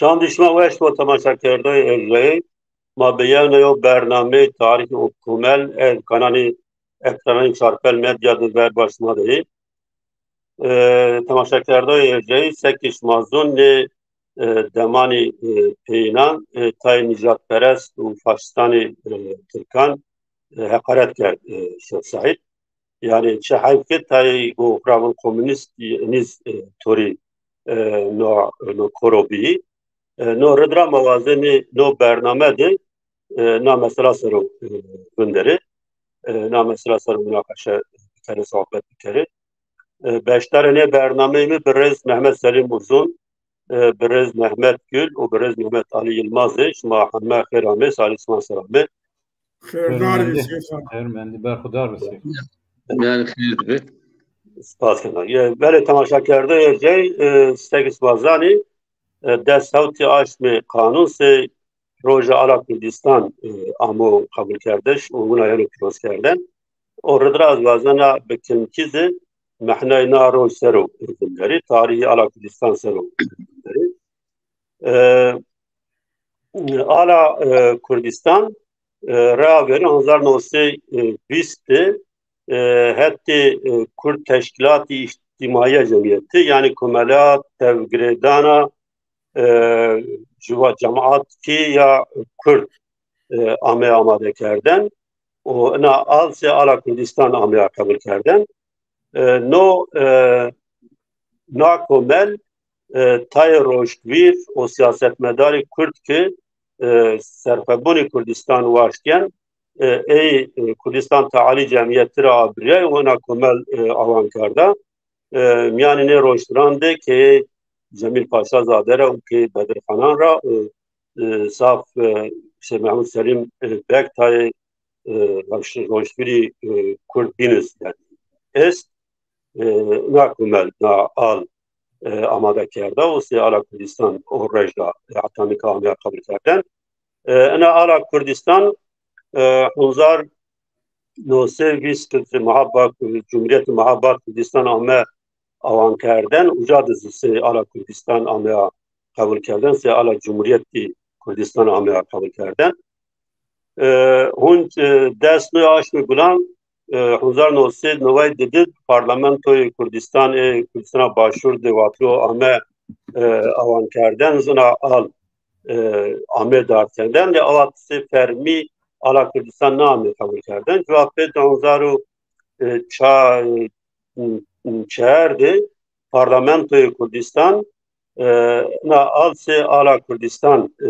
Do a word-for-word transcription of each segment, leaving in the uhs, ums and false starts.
Çand şima weş bo temaşakerdoyê erjayê. Ma bi yewna yew bernameyê tarîxî û komel ez kanalê ekranê Çarpel Medya de ver ba şima de yê. E, temaşakerdoyê erjayê, sekê şima zon nê, e, demanê, e, peyînan, e, tayê nîjadperest û faşîstanê, e, tirkan, e, heqaret kerd, e, Şêx Seîd. Yanî çi heyf ke tayê go xira vûn komunîst nîz, e, torî, e, no, no koro bîyî. E, no rid ra ma wazenê no bername de, e, na mesela ser o, e, vinderê. E, na mesela ser o munaqeşe bikerê, sohbet bikerê. E, beşdarê nê bernameyê mi birêz Mehmet Selîm Uzun, e, birêz Mehmet Gül û birêz Mehmet Ali Yilmaz ê. Şima heme xêr amê, salî şima ser amê. Xêrdar bî Seyf. Xêr mendî, berxudar bî Seyf. Yanî xêr bî. Spas kena. Ye, belê temaşakerdoyê erjayê, e, seke şima zanî, e, des hewtî aşmê qanûn sey roja Ala Kurdistan, e, amo qebulkerdiş û wina yeno pîrozkerden. O rid ra ez wazena bi kimkî zî mehnayê na roj ser o vinderî, tarîhî Ala Kurdistan ser o vinderî. E, Ala, e, Kurdistan, e, rea verî hezar new sey vîst de, e, hetê, e, Kurd Teşkîlatî Îctîmaîya Cemîyetî, yanî komela tevgirêdana, e, ciwa cematkî ya Kurd, e, ame amade kerden û ina al sey Ala Kurdistan ameya qebul kerden. E, no, e, na komel, e, tayê rojgvîr û siyasetmedarê Kurd ke, e, serxwebûnê Kurdistan waştîyen, e, ey, e, Kurdistan Tealî Cemîyetî ra abirîyay û ina komel, e, awan kerda. E, mîyanê nê rojgviran de keyê Cemîl Paşa Zade ra û keyê Bedir Xanan ra, e, e, zaf, e, Şêx Mehmûd Selîm, e, Beg tayê, e, roj-, rojgvirî, e, Kurd bîn iz, yanî est, e, na komel, na al, e, amade kerda û sey Ala Kurdistan o rej ra, e, heta nika ameya qebul kerden. E, ina Ala Kurdistan, e, hezar new sey vîst muhabba, Cumhuriyetê Muhabba Kurdistan ame awan kerden, uca de zî sey Ala Kurdistan ameya qebul kerden, sey Ala Cumhuriyetî Kurdistan ameya qebul kerden. E, hûn, e, des noy aşmê Gulan, e, hezar new sey neway di di Parlamentoyê Kurdistan ê Kurdistana Başûr de watiro ame, e, awan kerden, zina al, e, ame dar kerden. Lê awa sey fermî Ala Kurdistan naame qebul kerden. Cewab pê di hezar û, e, ça-, e, çar de Parlamentoyê Kurdistan, e, ina al sey Ala Kurdistan, e,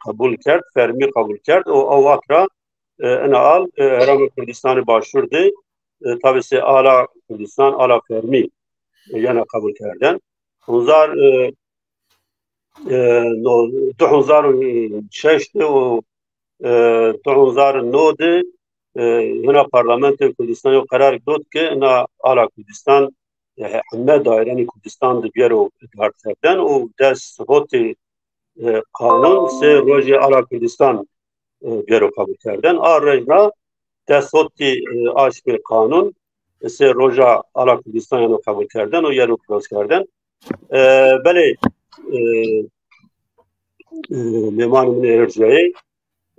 qebul kerd, fermî qebul kerd û o wext ra, e, ina al, e, Herêma Kurdistanê Başûr de, e, tabî sey Ala Kurdistan, ala fermî, e, yena qebul kerden. Hezar, e, e, no, di hezar û şeş de û, e, di hezar û nod de, e, hina Parlamentoyê Kurdistanî yo qerar girot ke ina Ala Kurdistan, e, heme daîrenê Kurdistan de biyero dar kerden û des hotê, e, qanûn sey rojê Ala Kurdistan, e, biyero qebul kerden. A rej ra des hotî, e, aşmê qanûn, e, sey roja Ala Kurdistan yeno qebul kerden û yeno pîroz kerden. E, belê, e, e, mêmanê min ê erjayê,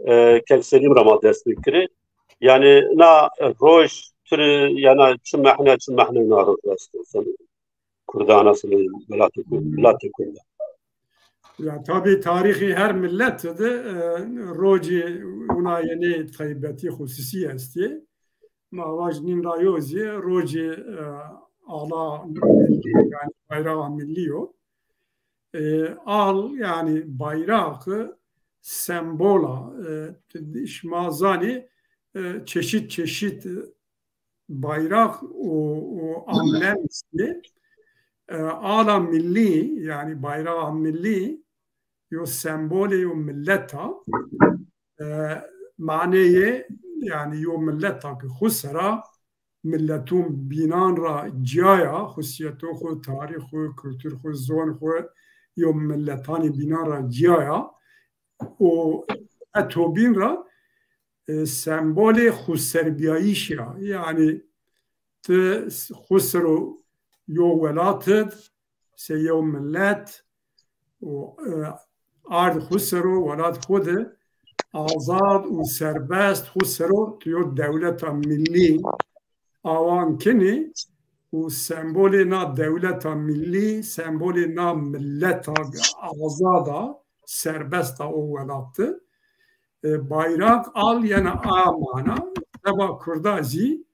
e, Kek Selîm ra ma dest pê kirê. Yanî na roj tu rê, yanî çi mehne, çi mehne na roj esto? Kurdana, sima welatê Kurd, welatê Kurd. Ya, tabî tarîxê her milet de, e, rocê wina yenê taybetî, xusûsî estê. Ma vaj nîn ra yo zî rocê, e, ala, yanî bayraxa millî yo. E, al, yanî bayraq, sembol a. E, şima zanî, e, çeşit çeşit bayraq û, û amblem estê. E, ala millî, yanî bayraxa millî, yo sembolê yo milet a. E, maneyê, yanî yo milet a ke xwu sera miletûn bînan ra cîya ya, xusîyetûn xwu, tarîx xwu, kultur xwu, zon xwu, yo miletanê bînan ra cîya ya. Û heto bîn ra, e, sembolê xwuserbîyayîşî ya. Yanî ti xwu ser o yo welat id, sey yew milet û, e, ard xwu ser o, welat xwu de azad û serbest xwu ser o, tu yo dewleta millî awan kinî û sembolê na dewleta millî, sembolê na milleta azada, serbesta o welat de. E, bayraq al yena a mana, seba Kurda zî,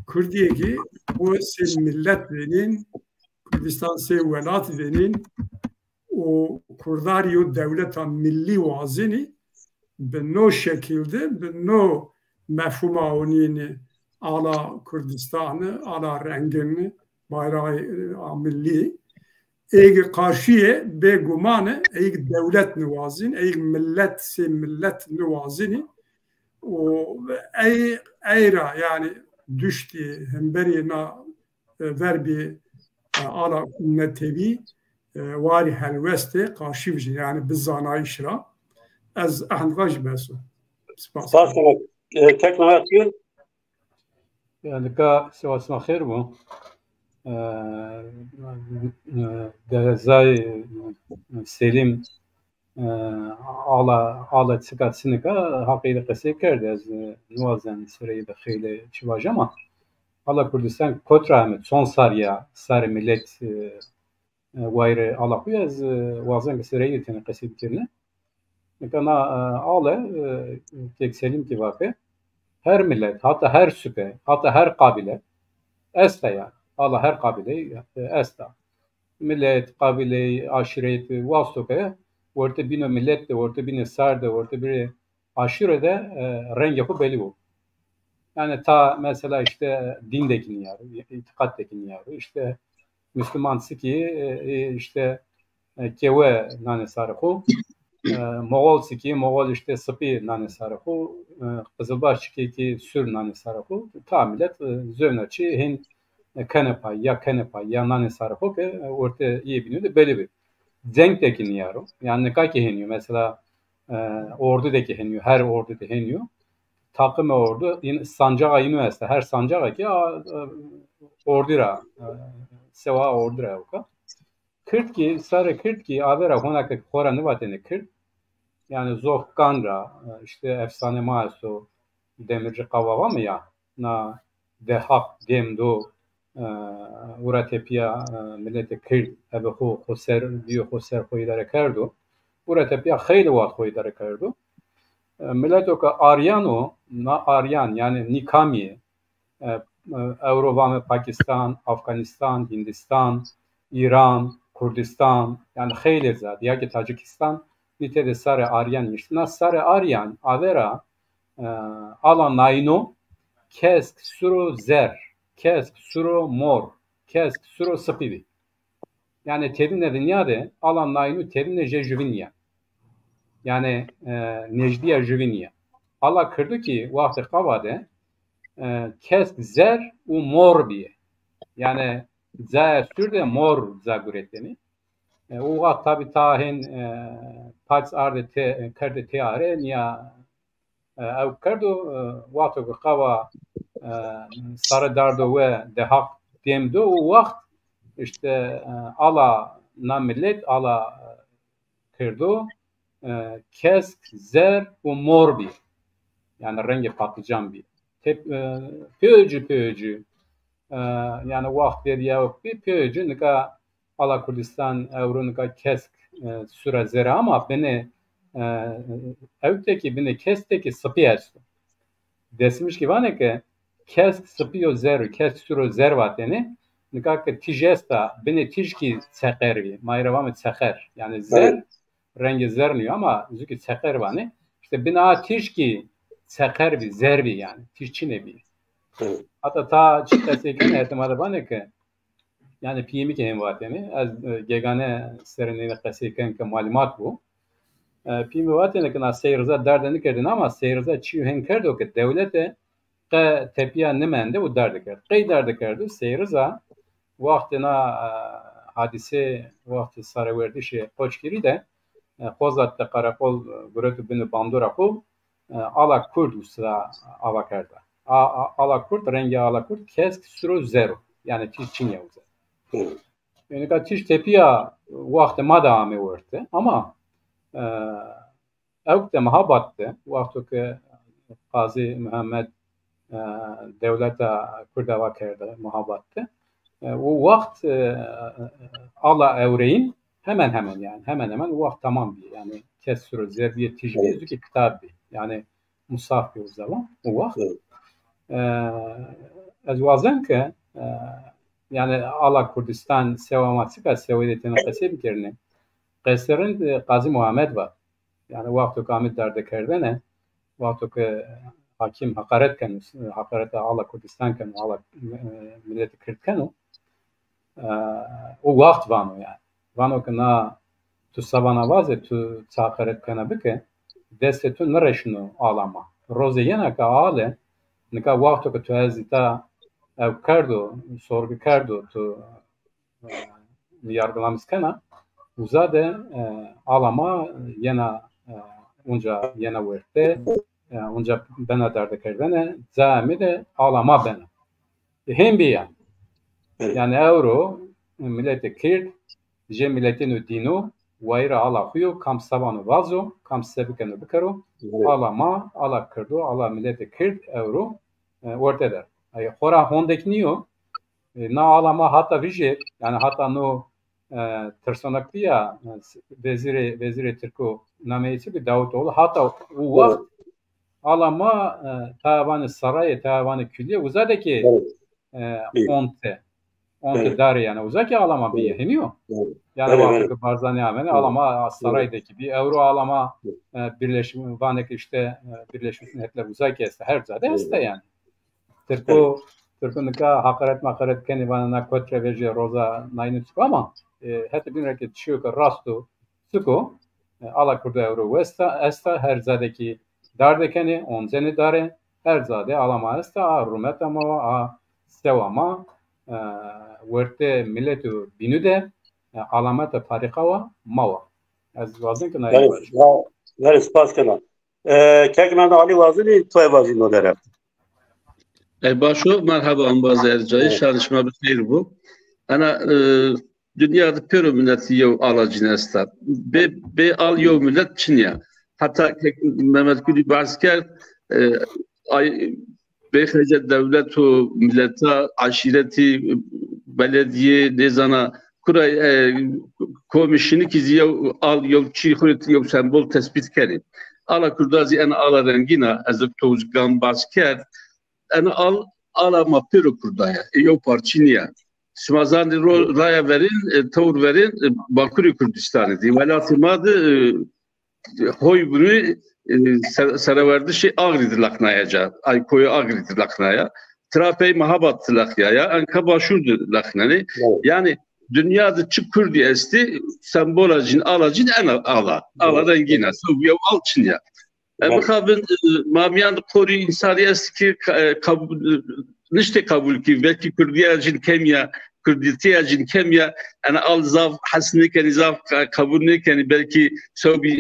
Kurdîyê ki o sê millet vênîn, Kurdistan sê welat vênîn, û Kurdarî yo dewleta millî wazenî, bi no şekil de, bi no mefhuma onînî ala Kurdistani, ala rengin, bayrağı, e, a millî. Êg qarşîye bêguman e, êg dewlet niwazin, êg millet sê millet niwazinî. Û ey, ey ra, yani, duştî hemberî na, e, verbî, e, ala netewî, e, warî helwestê qarşî vijî, yani bi zanayîş ra. Ez ehnd va jî bes o. Spas. Spas kena. E, teknoloji. Yani ka sewasma xêr bu. E, e, Derezay, e, Selim, e, ala, ala çika çinika haqî de qesey kerd. Ez, e, niwazen sereyî de xeylê çi vaja ama ala Kurdistan kot ra heme çon sar ya, sarê millet, e, e, wayirê ala xwu ya, ez, e, wazen ke sereyî de tenê qesey bikerine. Nika na, e, ale, e, kek Selim ki vake, her millet, hatta her suke, hatta her qabîle esta ya. Ala her qabîle, e, esta. Millet, qabîle, aşîret, wasto ke orte bîno millet de, orte bîno sar de, orte bîno aşîre de, e, rengê xwu belî bo. Yani ta mesela işte din de ki nîyaro, îtîqat de ki nîyaro. İşte Müslüman sikî, e, e, işte, e, kewe nanê sarê xwu. E, Moğol sikî, Moğol işte sipî nanê sarê xwu. E, Qizilbaş çikê ki sûr nanê sarê xwu. Ta millet, e, zewna çi hên, e, kene pay, ya kene pay, ya nanê sarê xwu ke, e, orte yê bînû de belî bi. Ceng de ki nîyaro. Yani nika ki hênîyo. Mesela, e, ordu de ki hênîyo, her ordu de hênîyo. Takımê ordu, in-, sancaxa ino esta. Her sancaxa ki a, e, ordu ra, e, sewa ordu ra ewka. Kird ki, sarê Kird ki, avera hona ke xora nivatêne Kird. Yani zof gan ra, e, işte efsane ma esto, Demirci Qava vame ya, na Dehak Dêmdo, e, ura tepîya, e, miletê Kird ebe xwu, xwu ser, bîyo xwu ser xwu îdare kerdo. Ura tepîya xeylê waxt xwu îdare kerdo. E, mileto ke Aryan o, na Aryan, yani nîkamîye, e, e, ewro vame Pakistan, Afganistan, Hindistan, Îran, Kurdistan, yani xeylê zad, ya ki Tacikistan, nî tede sarê Aryan niştî. Na sarê Aryan, avera, e, ala nayno, kesk suro zer, kesk suro mor, kesk suro sipî bi. Yani tedine dinya de, ala nayno tedine je jüvin ya. Yani, e, necdiya jüvin ya. Ala Kirdo ki, waxtê qaba de, e, kesk zer u mor biye. Yani, caya sûr de mor ca gureteni. E, o waxt tabi ta hên, e, pac arde te, kerde têare, niya, e, ew kerdo, e, waxto ke qava, e, sare dardo we Dehak Dêmdo, o waxt işte, e, ala na millet, ala, e, Kirdo, e, kesk, zer u mor bî. Yani rengê patlıcan bî. Tep, e, pêcû, pêcû. E, yani waxt derya yok bî, pêcû nika ala Kurdistan ewro nika kesk, e, sura zere ama binê, e, ewk de ki binê kesk de ki sipî esto. Desmiş ki vanê ke kesk sipî yo zer, kesk suro zer vatêne. Nika ke tîj esta, binê tîj ki çeqer bî. Ma ê ra vame çeqer. Yani zer, rengê zer nîyo ama zû ki çeqer vanê. İşte binê a tîj ki çeqer bî, zer bî yani. Tîj çinê bî. Hata ta çi qesey kenê, hetê ma de vanê ke, yani pîyê mi ki hên vatêne, ez, e, gegane serê neyne qesey ken ke malumat bu. E, pîyê mi vatêne ke na Sey Riza derde nikerdêne ama Sey Riza çîyo hên kerdo ke dewlete qe tepîya nimende û derde kerd. Qey derde kerdo? Sey Riza waxtê na, e, hadîse, waxtê sarewerdişê Qoçgirî de, e, Xozat de qereqol, e, gureto binê bandora xo, e, ala Kurd usta ava kerda. A, a, ala Kurd, rengê ala Kurd kesk suro zer o. Yani tîj çinî ya uza. Hı. Nika tîj tepîya waxtê ma de ame werte. Ama, e, ewk de Mihabat de, wexto ke Qazî Muhammed, e, dewleta Kurd ava kerde Mihabat de, e, o wext, e, ala ewreyîn hemen hemen, yanî hemen hemen o wext tamam bî. Yanî kes suro zebîye tîj bî, zû ki kitab bî. Yanî musaf bî o zaman, o wext. E, ez wazen ke, e, yanî ala Kurdistan sewa ma çik a, sewê de tena qesey bikerîne. Qesê rind, e, Qazî Muhammed va. Yanî wexto ke ame dardekerdene, wexto ke hakîm heqaret keno, heqareta ala Kurdistan keno, ala, e, miletê Kird keno, e, o wext vano yanî. Vano ke na tu sabana vaze, tu çi heqaret kena bike, destê tu nireşino ala ma. Roze yena ke ale, nika wexto ke tu ez îta ew kerdo, sorgu kerdo, tu e, yargılamis kena. Uza de, e, ala ma yena, e, unca yena werte, e, unca bena dardekerdene, cayê mi de ala ma bena. E, hên bî yanî. Evet. Yanî ewro, e, miletê Kird, jê miletêno dîno, wayîra ala xwu yo, kam sabano vazo, kam se bikeno bikero, Evet. ala ma, ala Kirdo, ala miletê Kird ewro, e, werte der. Ay, xora hondek nîyo, e, na ala ma hata vijêr, yanî hata no, e, tirsonaktiya, e, vezîrê, vezîrê Tirko nameyê çi bi Davutoğlu, hata o wext ala ma, e, taya vanê sarayê, taya vanê kulîye, uza de ki, e, onte, onte dare yanî, uza ki ala ma bîye, hênî yo. Yanî wexto ki Barzanî amene, ala ma saray de ki bî, ewro ala ma, e, birleşim, vanê ki îşte, e, Birleşmiş Milletler uza ki esta, her ca de esta yanî. Tirko, Tirko nika haqaret maqaret kenê, vana na kot ra vejîya roza nayîne çik o ama, e, hetê bîn ra ke dişîyo ke rast o, çik o, e, ala Kurda ewro westa, esta, her ca de ki darde kenê, oncenê dare, her ca de ala ma esta, a rûmeta ma wa, a sewa ma, e, wertê milet û bînû de, e, alameta tarîxa wa ma wa. Ez wazin ke na... Verê, verê spas kena. E, kek Mehmet Ali wazenî, tu ê vajî no dere. E, baş o, merheba, embazê ercayî, şanê şima bi xeyr bo. Ena, e, dinya de pêro miletî yew ala cîn esta. Bê, bê al yew milet çin ya. Heta kek Mehmet Gulî behs kerd, e, ay, bêxece dewlet û mileta, eşîretî, beledîye, nêzana kura, e, komî şinikî zî yew al, yew çî xwu rê yew sembol tesbît kenê. Ala Kurda zî ena ala rengîn a, ez ê tozgan bas kerd. Ena al, ala ma pêro Kurda ya. E, yew parçî nîya. Şima zanî ro-, raya verên, e, tewr verên, e, Bakurê Kurdistanî dî. Welatê ma de, e, hoy bunî, e, ser-, serewerdişê Axrî de leqnaya ca. Ay koyê Axrî de leqnaya. Tira pey Mehabat de leqnaya. Enka Başûr de leqnenê. Evet. Yanî dinya de çi Kurdî estî, sembola cîn, ala cîn ena ala. Ala rengîn a. Sewbî yew al çin ya. E, bixabin, e, ma mîyan de qorî însanî est ki ka-, e, qab-, e, niştê qebul kî, belkî Kurdîya cîn kemî ya, Kurdîtîya cîn kemî ya, ena al zaf hes nêkenî, zaf qa-, qebul nêkenî, belkî sewbî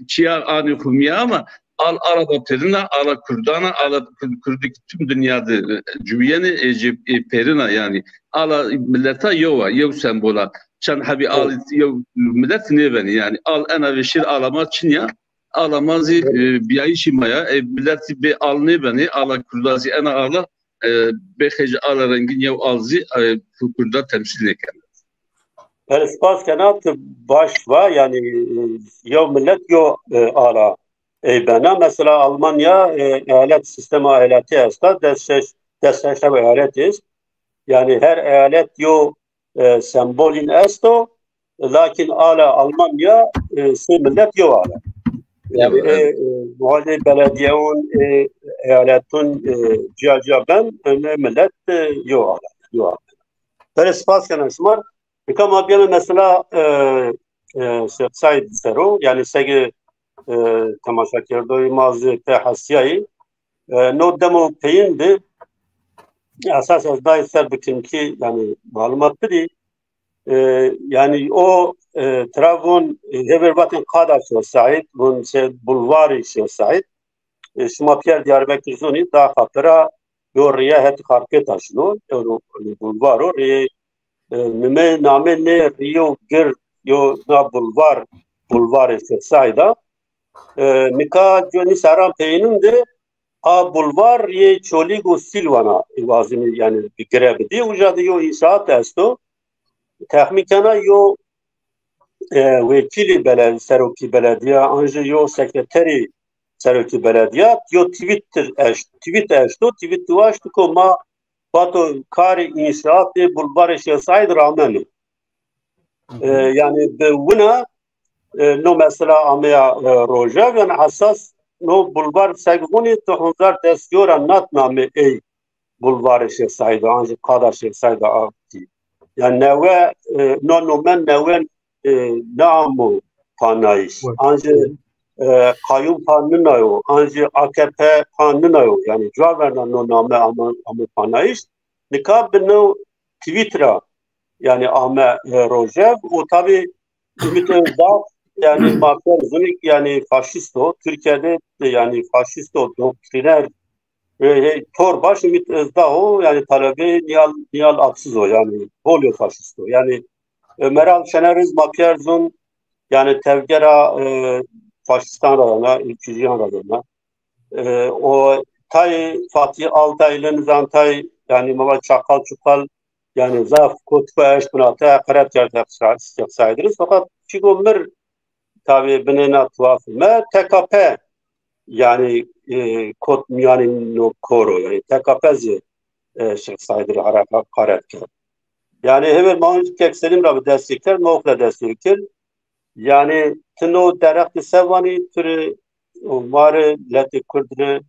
çîya anî xwu mîya ama al, ala ma pêrin a, ala Kurdan a, ala Kurd-, Kurdî ki tim dinya de, e, ciwîyenê, ê ci, ê pêrin a yanî. Ala mileta yew a, yew sembol a. Çend hebî al yew milet nêbenî yanî. Al ena vêşîr ala ma çin ya. Ala ma zî, e, bîyayîşî ma ya. E, miletî bê al nêbenê, ala Kurda zî ena ala, e, bêxecî ala rengîn yew al zî, e, Kurda temsîl nêkeno. Belê, spas kena, ti baş va, yanî, e, yew milet yew, e, ala ey bena. Mesela Almanya, e, eyalet, sîstema eyaletî esta, des şeş, des şeş ew eyalet est. Yanî her eyalet yew e, sembolîn esto, lakin ala Almanya, e, sê milet yew ala. Yanî, e, e, muhalê beledîyeun, e, eyaletun, e, cîya cîya ben, e, milet, e, yew ala, yew ala. Belê, spas kena şima. Nika ma bîyeme mesela, e, e, Şêx Seîd ser o, yanî sege, e, temaşakerdoyê ma zî pê hesîyayî. E, no demo peyin de esas ez dayê ser bikim ki, yanî malumat bidî. E, yanî o, e, tira von, e, hêver vatên qada Şêx Seîd, von se bulvarî Şêx Seîd. E, şima pîyer Diyarbekir zonî, daha pira yo rîye het Xarpêta şino, ewro, e, bulvar o, rîyê, e, nimê namê nê rîyo gird, yo na bulvar, Bulvarê Şêx Seîd a. E, nika conî serran peyînin de a bulvar yê Çolîg û Sîlwana wazînî, yanî bi gire bidî. Uca de yo înşaat esto. Texmîn kena yo, e, wekîlî bele-, serokî beledîya, an jî yo sekreterî serokî beledîya, yo tweet eşt, tweet eşto, tweet waşto ku ma vato karê înşaatê bulvarê Şêx Seîd rameno. E, yanî bi wina, e, no mesela ameya, e, rojev, yanî esas no bulvar seg vûnî tu honzar destîyo ra nat namê ey bulvarê Şêx Seîd, an jî qada Şêx Seîd a tî. Yanî newe, e, no nome newe, e, neamo panayîş. An jî, e, qayûm pa ninayo, an jî A K P pa ninayo. Yanî cuwa verna no name amo, amo panayîş. Nika bi no tweet ra, yanî ame, e, rojev û tabî Ümit Özdağ, yanî ma pêr zunîk, yanî faşîst o. Tirkîye de, yanî faşîst o, doktrîner, e, e, tor baş Ümit Özdağ o, yanî talebê Nîhal, Nîhal Atsız o, yanî holyo faşîst o. Yanî, e, Meral Şener iz ma pêr zun, yanî tevgera, e, faşîstan ra yena, ülkücüyan ra yena. E, o tay Fatih Altaylı, nizan tay, yanî mama çakal çukal, yanî zaf kot xo eşt binate, heqaret kerd Şêx Seîd rê. Fakat çîko mir tabî binêna tuhaf me, T K P, yanî, e, kot mîyanî no koro, yanî T K P zî, e, Şêx Seîd rê hera-, heqaret kerd. Yanî hêver ma kek Selîm ra bi dest kerd, ma oxle dest kerd. Yanî ti no derextî se vanî, tu rê û ma rê, letê Kurd rê,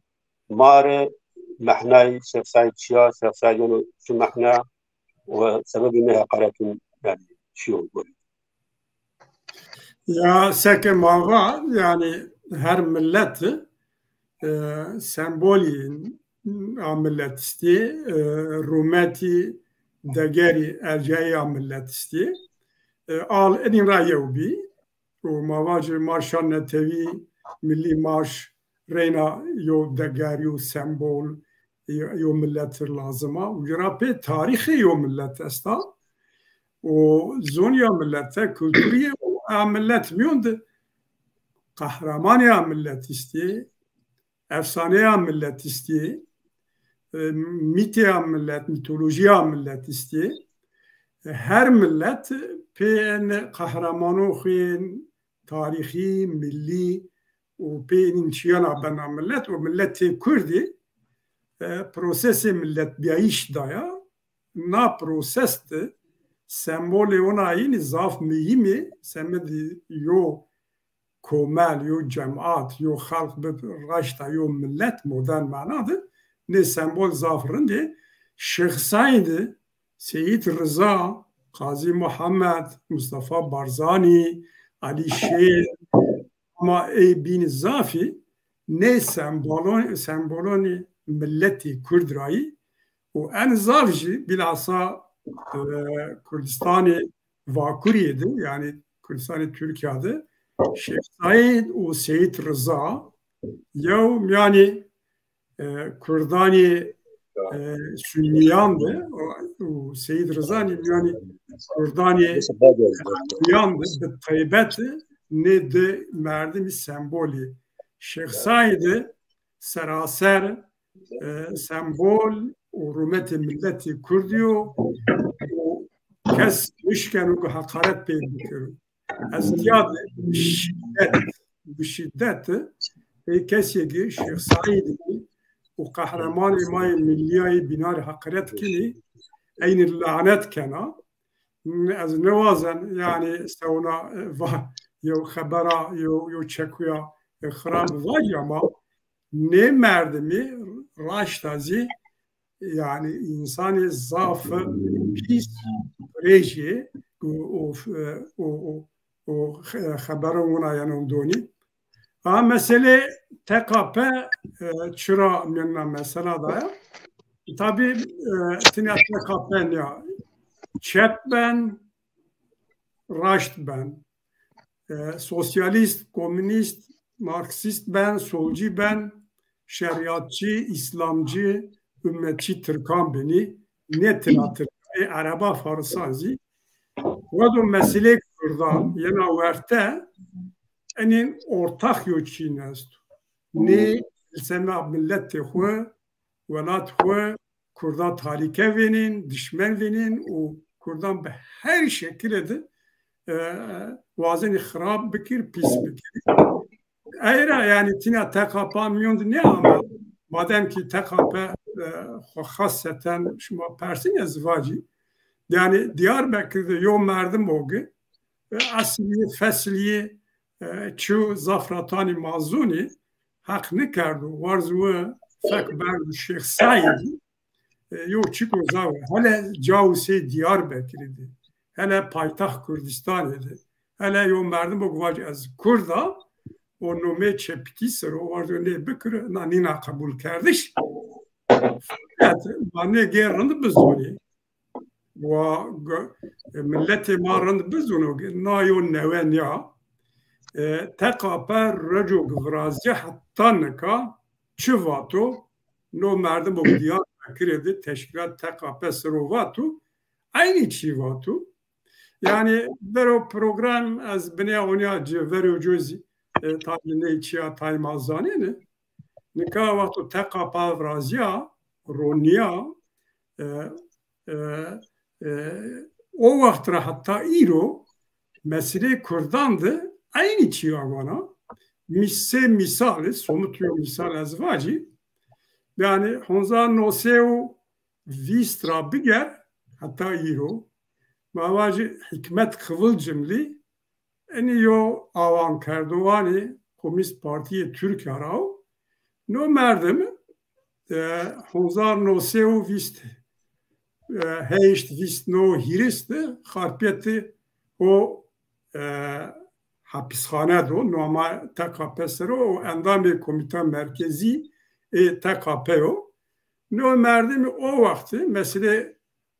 ma rê mehnayî Şêx Seîd çi ya, Şêx Seîd yeno çi mehna û sebebê nê heqaretîn yanî çi yo gorî? Ya seke ma va, yanî her millet, e, sembolî a millet istê, e, rûmetî degerî ercayî a millet istê. E, al inîn ra yew bî. Û ma vajê marşa netewî, milî marş reyna yo degerî û sembol yo, yo millet lazim a. Û ci ra pê tarîxê yo millet esta. Û zonîya millet e, kulturî yê û a millet mîyon de qehremanê a millet istê, efsaneya millet istê, e, mîtê a millet, mîtolojîya millet istê. E, her millet pê en qehremanû xuyên tarîxî, milî û pê enîn çîyana bena millet û milletê Kurdî, e, prosesê milletbîyayîş daya. Na proses de sembolê wina yînî zaf muhîm ê, semedî yo komel, yo cemat, yo xelq bi raşta yo millet modern mana de nê sembol zaf rind ê. Şêx Seîd, Seyîd Riza, Qazî Muhammed, Mustafa Barzanî, Elî Şêr, ama ey bînî zafî nê sembolon-, sembolonî milletî Kurd ra yî û en zaf jî bilhassa, e, Kurdistanê Vakurîye de, yanî Kurdistanê Tirkîya de Şêx Seîd û Seyîd Riza yew mîyanî, e, Kurdanê, e, Sunnîyan de û Seyîd Riza nî mîyanî Kurdanê Sunnîyan de bi taybet nê di merdimî sembolî. Şêx Seîd seraser, e, sembol û rûmetê milletê Kurdî yo û kes nişkeno ku heqaret pê bikero. Ez tîya de bi şîdet, bi şîdet ê kesê ki Şêx Seîd û qehremanê ma yê millî ya yê bîna rê heqaret kinî, eynî lanet kena. Ez nêwazen, yanî, sewna, e, va, yew xebera, yew, yew çekuya, e, xirab vajî ama nê merdimî raşta zî, yanî, însanê zaf pîs rêjî û, û, û, û, û xe-, xebero wina yeno donî. A meselê T K P, e, çira mîna mesela da ya? Tabî, e, tîna T K P nîya. Çep ben, raşt ben. E, sosyalîst, komînîst, marksîst ben, solcî ben, şerîatçî, îslamcî, ummetçî tirkan benî, nê tira tirkan, ê ereba farisan zî. Wado meselê kurdan yena werte, enên ortax yo çîn esto. Nê sema milletê xwu, welat xwu, Kurda talîke vênên, dişmen vênên û Kurdan bi her şekilê de, e, wazenî xirab bikir, pîs bikir. Ey ra, yanî, tîna T K P mîyon de nêama. Madem ki T K P, e, xo xaseten şima persîn, ez vacî. Yanî Diyarbekir de yo merdim o ki, e, esilî, fesilî, e, çu zaf ra tanî ma zûnî, heq nikerdo, warz wi fek berdo Şêx Seîdî, e, yo çiko zawe. Hele cawo sey Diyarbekirî de, hele paytaxt Kurdistanî de, hele yo merdim o ki vac ez Kurd a, o nomê çepikî ser o, warz o nê bikir, na nîna qebulkerdiş. Fakat ma nê gê rind bizonî. Wa g-, e, milletê ma rind bizûno, na yo newe nîya. E, T K P reco ki virazîya heta nika çi vato, no merdim o Diyarbekirê de teşkîlat T K P ser o vato, eynî çî vato. Yanî vero program ez binê onîya ci, vero cozî, e, tabî ney çîya tay ma zanêne. Nika wexto T K P virazîya, ronîya, e, e, e, o wext ra heta îro meseleyê Kurdan de eynî çîya vana. Mîs-, sê mîsal, somut yo mîsal ez vacî. Yanî hezar no sey û vîst ra biger heta îro, ma vacî Hîkmet Kıvılcımlı, enî yo awankerdowanê Komünîst Partîyê Tirkîya ra o. No merdim, e, hezar no sey û vîst, e, heşt, vîst no, hîris de Xarpêt de o, e, hapisxane do, no ama T K P ser o, o endamê Komîta Merkezî ê T K P yo. No merdimî o wextî meselê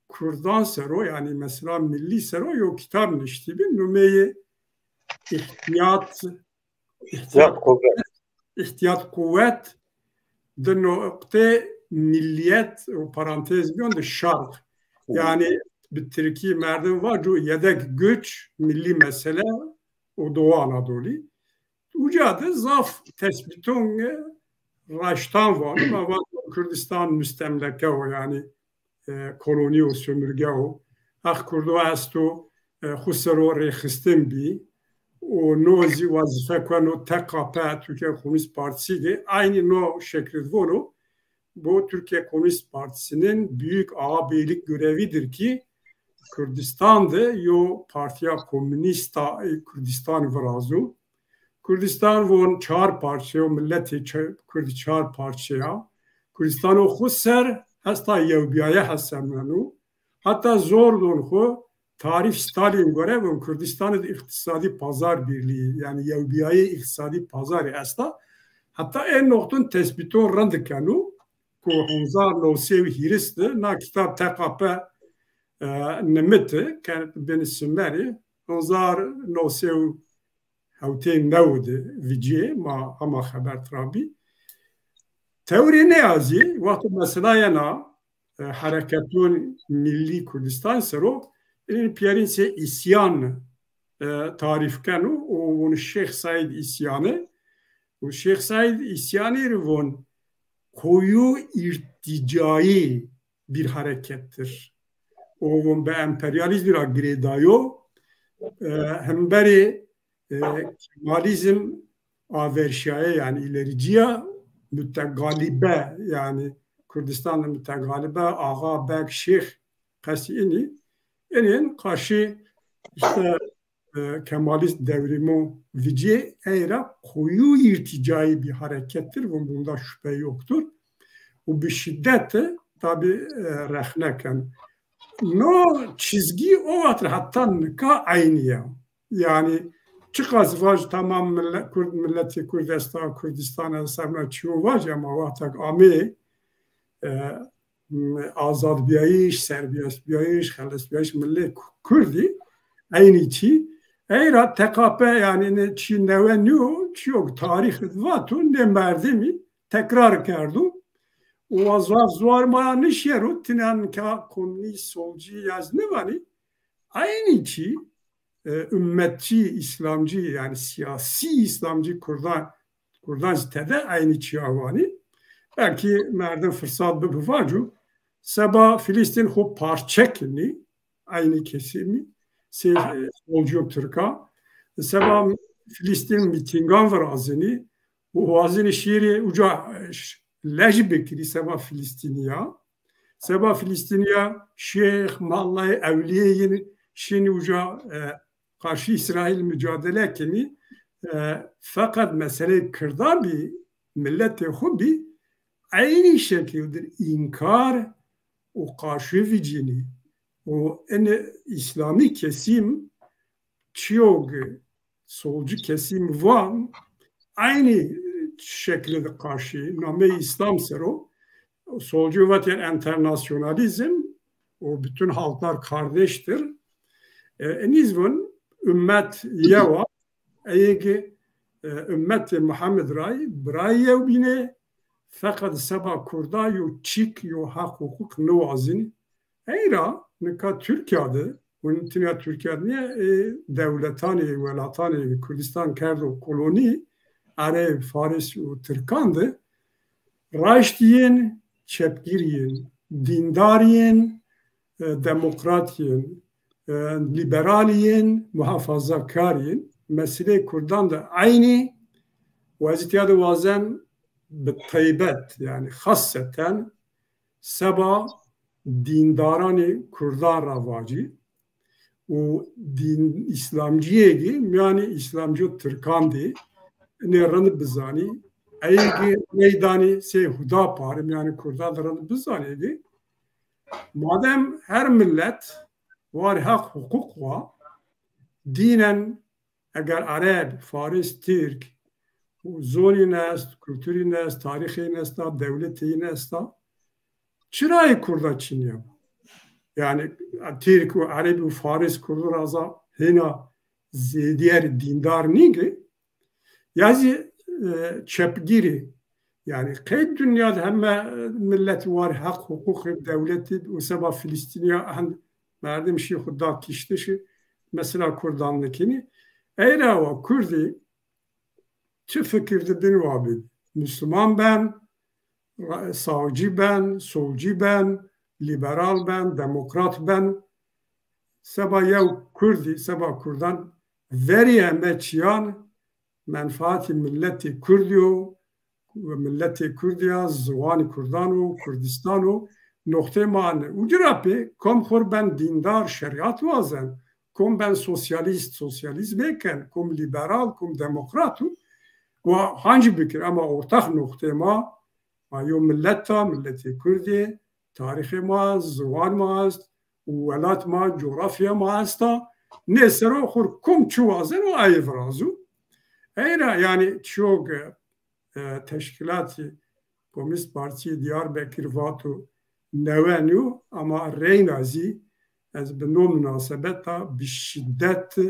Kurdan ser o, yanî mesela millî ser o yo kitab niştîbî, nomeyê Îhtîyat, Îhtîyat Îhtîyat Quwwet. Quwwet di noqtê millîyet û parantez bîyon de şarq. Yanî bi tirkî merdim vaco yedek güç, milli mesele û Doğu Anadolu. Uca de zaf tesbîton, e, raştan vano. Ma vaco Kurdistan mustemleke o, yanî, e, kolonî o, sömürge o. Heq Kurdo esto, e, xwu ser o rêxistin bî. Û no zî wezîfe keno T K P, Türkiye Komünist Partisi de. Aynî no şekil vono. Bu Türkiye Komünist Partisi'nin büyük ağabeylik görevidir ki Kürdistan de yo partiya komünîsta, e, Kurdistan virazo. Kurdistan von çar parçe yo, milletê ç-, Kurd çar parçe ya. Kurdistan o xwu ser hesta yewbîyaye hesebneno. Heta zor don xwu tarîf Stalin gore von Kurdistan de îqtîsadî pazar birlîyî, yanî yewbîyayê îqtîsadî pazarî esta. Heta ê noqton tesbîton rind keno ku hezar no sey û hîris de na kitab T K P, e, nimiti ke bin simerî, hezar no sey û hewtey new de vicîyê ma hema xebert ra bî. Tewrê nê ya zî, wexto mesela yena, e, hereketon millî Kurdistan ser o, ê pîyerin sey îsyan, e, tarîf keno û von Şêx Seîd îsyanî. Û Şêx Seîd îsyanî rê von koyu irticayî bir harekettir. O von bi emperyalîzmî ra girêdayo, e, hemberî, e, Kemalizm averşîyaye, yanî îlericîya, mutegalîbe, yanî Kurdistan de mutegalîbe, axa, beg, şêx, qesî inî. Inîn qarşî îşte, e, Kemalist devrîmo vicî ey ra koyu irticayî bir harekettir. Bunda şüphe yoktur. Û bi şîddet de tabî, e, rexne ken. No çizgî o wext ra heta nika eynî ya. Yanî çiqas vaj tamam millet, Kurd, milletê Kurd esta, Kurdistan esta, buna çîyo vaj ama wextek amê, e, azadbîyayîş, serbestbîyayîş, xelesbîyayîş milê Kurdî eynî çî. Ey ra T K P yanî ne çî newe nîyo, çîyo tarîx id vato, nê merdimî tekrar kerdo. Û wa zaf zuar ma ya nişêro, tînen ka komînîst, solcî ya ez nivanî, eynî çî, e, ummetçî, îslamcî, yanî sîyasî îslamcî Kurdan, Kurdan zî tede eynî çîya vanî. Belkî merdim firsat bibi vacu, seba Filistîn xwu parçe kinî, eynî kesîmî, sey, e, solcû Tirka. Seba Filistîn mîtîngan virazenî, û wazenî şîrê uca, e, ş-, lej bikirî seba Filistînîya. Seba Filistînîya şêx, mallayê, ewlîyê yin şinî uca, e, qarşî Îsraîl mucadele kenî. E, feqet meseleyê Kirdan bî, miletê xwu bî, eynî şekil dir înkar û qarşî vicînî. Û ene îslamî kesîm çiyo ki solcu kesîm van, eynî şekilde qarşî nameyê Îslam ser o. Solcu vatîyen enternasyonalîzm û bütün halklar kardeştir. E, enîz vun, ummet yew a, ey ki, e, ummetê Muhammed ray, biray yew bîne, feqet seba Kurda yo çîk, yo heq huquq niwazîn. Ey ra nika Tirkîya de, hûn tinya Tirkîya de nîye, ê dewletanê, welatanê Kurdistan kerdo kolonî, Ereb, Faris û Tirkan de raşt yên, çepgîr yên, dîndar yên, e, demokrat yên, e, liberal yên, muhafazakar yên. Meseleyê Kurdan de eynî wezîtîya de wazen bi teybet, yanî xaseten seba dîndaranê Kurdan ra vacî û dîn, îslamcîyê gî mîyanê îslamcîyo Tirkan de nê rind bizanî. Ey gî meydanî sey Hudapar mîyanê Kurdan de rind bizanî gî. Madem her millet war heq huquq wa, dînen eger Ereb, Faris, Tirk, zonîn est, kulturîn est, tarîxîn esta, dewletîn esta, çira ê Kurda çinîya? Yanî Tirk û Ereb û Faris Kurdu ra za hêna zêdîyer dîndar nîgî, ya zî, e, çepgîrî. Yanî qey dinya de heme, e, millet war heq, huquqê dewletî û seba Filistînîya hend merdim şî xwu da kiştişî, mesela Kurdan nikinî. Ey ra wa Kurdî çi fikir de bin wa bin. Musluman ben, ra-, sağcı ben, solcu ben, liberal ben, demokrat ben. Seba yew Kurdî, seba Kurdan verî heme çîyan menfaatî milletê Kurd yo, milletê Kurd ya, ziwanî Kurdan o, Kurdistan o, noqtê ma ne. Uci ra pê kom xwur ben dîndar, şerîat wazen, kom ben sosyalîst, sosyalîzmê ken, kom lîberal, kom demokrat o, wa hancî bikir, ema ortax noqtê ma, ma yo millet a, milletê Kurd ê, tarîxê ma, ziwan ma est, û welat ma, coğrafya ma esta. Nê ser o xwur kom çi wazeno ayê virazo. Ey ra yanî çiyo ke, e, Teşkîlatî Komîst Partîyê Diyarbekir vato newen yo, ama reyna zî ez bi no munasebeta bi şîdet, e,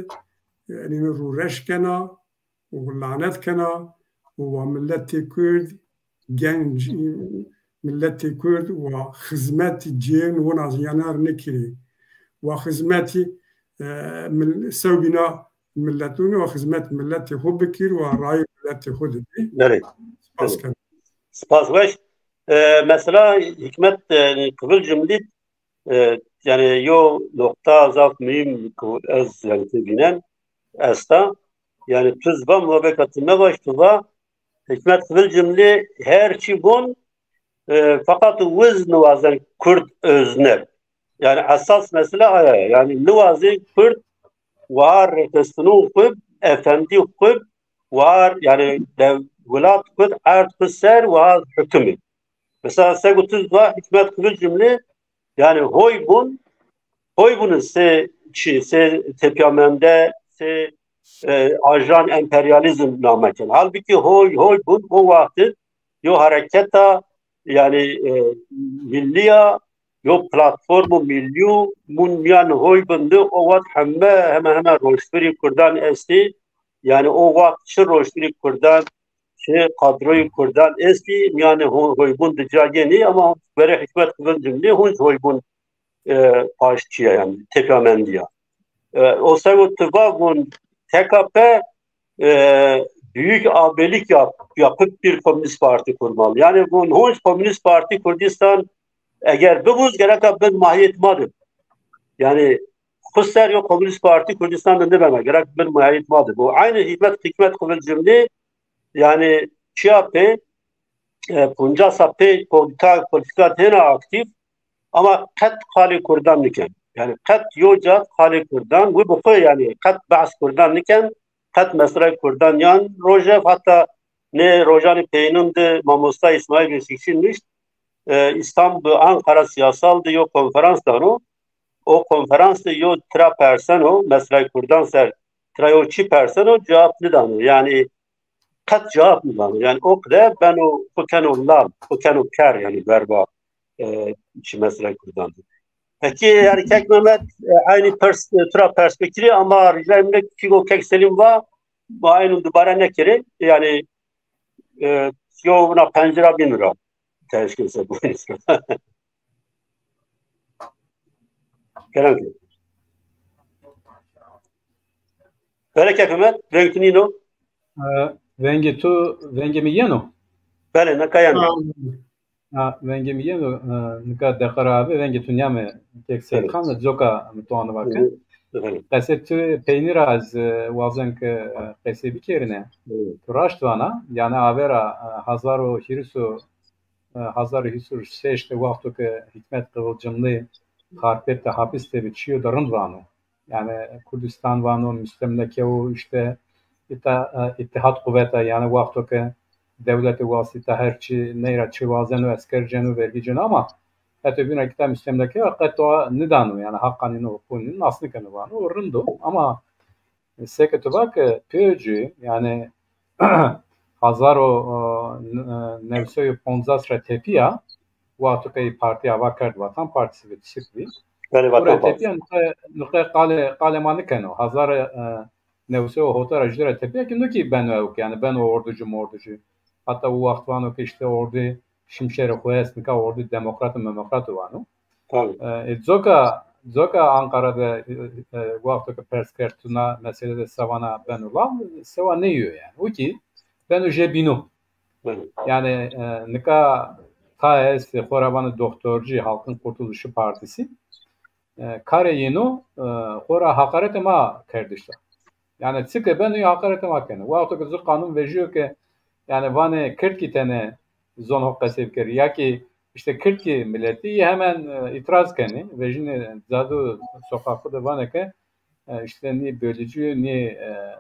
enî rûreş kena û lanet kena û wa milletê Kurd, genc, milletê Kurd wa xizmetî cêrn wina zî yanar nikirî. Wa xizmetî, e, mil-, sewbîna milletûnî wa xizmet milletê xwu bikir wa rayê milletê xwu dibî. Belê. Spas ken. Spas weş. E, mesela Hikmet, e, Qivil Cimlî, e, yanî yo noqta zaf muhîm ku ez yanî têbînen esta. Yanî tu zî va muhabeka tu mevaş tu va Hikmet Qivil Cimlî her çî von, e, feqet wiz niwazen Kurd özne. Yanî esas mesele aya ye. Yanî niwazê Kurd war rêxistinû xwu, efendî xwu, war, yanî dew-, welat xwu, erd xwu ser war hukimî. Mesela sego tu va Hikmet Qivil Cimlî, yanî hoy bun, hoy bun se çi, se tepyamende, se, e, ajan emperyalîzm name ken. Halbukî hoy, hoy bun o wextî yo hereketa, yanî, e, millî ya, yo platformo millî yo, mun mîyan hoy bun de o wext heme, heme, heme roştvirî Kurdan estî. Yanî o wext çi roştvirî Kurdan, çi kadroyê Kurdan estî, mîyanê ho-, hoybûn di ca gênî, ama verê Hikmet Qivil Cimlî hunc hoybûn, e, paştçî ya, yanî tepya mendî ya. E, o sego tu va von T K P, e, büyük abilik yap, yapıp bir komünist parti kurmalı. Yani von honc Komünist Parti Kurdistan eger bibuz gereka bin mahiyet ma de. Yani xu ser yo Komünist Parti Kurdistan de nibena, gerek bin mahiyet ma de. Bu aynı Hikmet, Hikmet Kıvılcımlı, yani çiya pê, e, puncasa pê politika, politika tena aktif, ama qet qalê Kurdan niken. Yani qet yo ca qalê Kurdan, wi bi xo yani qet behs Kurdan niken, qet mesela Kurdan yan roje, hatta ne rojanê peynun de mamosta İsmail Beşikçi nişt, e, İstanbul, Ankara siyasal de yo konferans dano. O konferans de yo tira perseno, mesela Kurdan ser tira yo çi perseno, cevap nidano. Yani qet cevap nidano. Yani o qede beno xo keno lal, xo keno ker yani verba, e, çi mesela Kurdan. Peki yani kek Mehmet, e, aynı pers, e, tura perspektifi ama rica emre ki o kek Selim va, va aynı dubare nekere. Yani, e, yo buna pencera bin lira. Teşkil se bu. Kerem ki. Belê kek Mehmet, veng tu nîno? E, vengê tu, vengê mi yeno? Belê, nika yeno. Ha, vengê mi yeno, e, nika deqa ra ave, vengê tu nîyame kek Seyîd Xan, coka mi to aniva ke. Qesê tu peynî ra ez, e, wazen ke, e, qesey bikerîne. Tu raşt vana, yanî ave ra, e, hezar û hîris û e, hezar û hîris û şeş de wexto ke Hîkmet Qivîlcimlî Xarpêt de hapis de bi, çîyo de rind vano. Yanî Kurdistan vano, mustemleke û îşte îta, e, îtîhad quweta, yanî wexto ke dewlete wastîta her çî ney ra çi wazeno, esker ceno, vergî ceno ama heto bîn ra ke îta mustemleke ya qet o nidano, yanî haqanî no, huqûqî no, nas nikeno vano, o rind o ama seke tu va ke pê cû, yanî hezar û, e, new sey û poncas ra tepîya, wexto ke partî ava kerd Vatan Partîsî ve tişik bî. Belê, Vatan Partîsî. Û ra tepîya nuqe, nuqe qalê, qalê ma nikeno. Hezar, e, new sey û hewta ra jû ra tepîya ki no ki beno ewk, yanî beno orducû morducû. Heta o wext vano ke îşte ordî şimşerê xo est, nika ordî demokrat û memokrat vano. Tabii. E, e, coka, coka Ankara de, e, e, wexto ke pers kerd tu na mesele de se vana beno lal, sewa nêyo yanî. O ki beno jê bîno. Belê. Yanî, e, nika ta estê, xo ra vanê doktorcî, Halkın Kurtuluşu Partisi. E, karê yîno, e, xo ra haqaretê ma kerdişta. Yanî çi ke beno, yî haqaretê ma keno. Wexto ke zu qanûn vejîyo ke, yanî vanê Kird kî tenê zon xo qesey bikerî, ya kî îşte Kird kî miletî, yî hemen, e, îtiraz kenê. Vejînê cade û soqaqû de vanê ke, e, îşte nî bölücü, nî, e,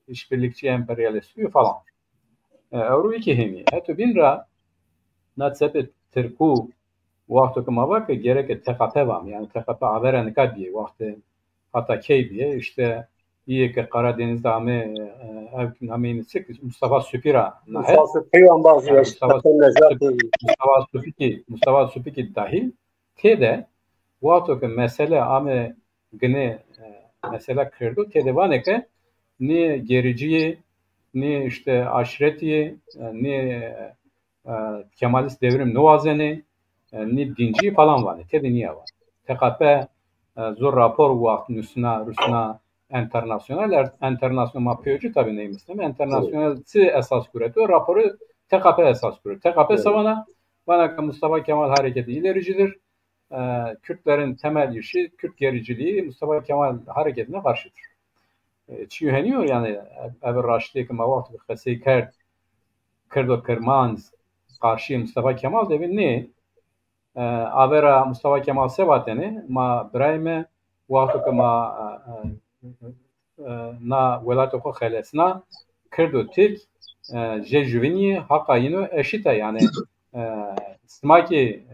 işbirlikçi emperyalist falan. E, ewro kî hênî. Heto bîn ra na çepê tirkû wexto ke ma va ke gereke T K P vam, yanî T K P avera nika bîyê, wextê hata key bîyê, îşte îyê ke Karadeniz de amê, e, ev nameyî çik, Mustafa Supî ra nahet. Mustafa Supî, embazî, yanî Mustafa Supî, Mustafa Supî kî, Mustafa Supî kî dahîl. Têde wexto ke mesele ame ginê, e, mesela Kirdo, têde vanê ke nî gericî yê, nî îşte aşîretî yê, e, nî, e, Kemalîst devrim niwazenê, e, nî dîncî falan vanê. Têde nîya vanê. T K P, e, zu rapor wext nusna, rusna enternasyonel, er-, enternasyonel ma pê cû tabî neymisneme. Enternasyonel çi esas gureto? Raporê T K P esas gureto. T K P se vana? Vana ke Mustafa Kemal hareketi ilericidir. E, Kürtlerin temel işi, Kürt gericiliği Mustafa Kemal hareketine karşıdır. E, çîyo henî yo, yanî, ev, ev raştî ke ma wexto ke qesey kerd, Kirdo Kirmanc qarşî Mustafa Kemal de bî, nê. E, avera Mustafa Kemal se vatenê, ma birayê mi, wexto ke ma, e, e, e, na welatê xo xelesna, Kird û Tirk, e, jê juvînî haqa yîno eşît a, yanî, e, sima kî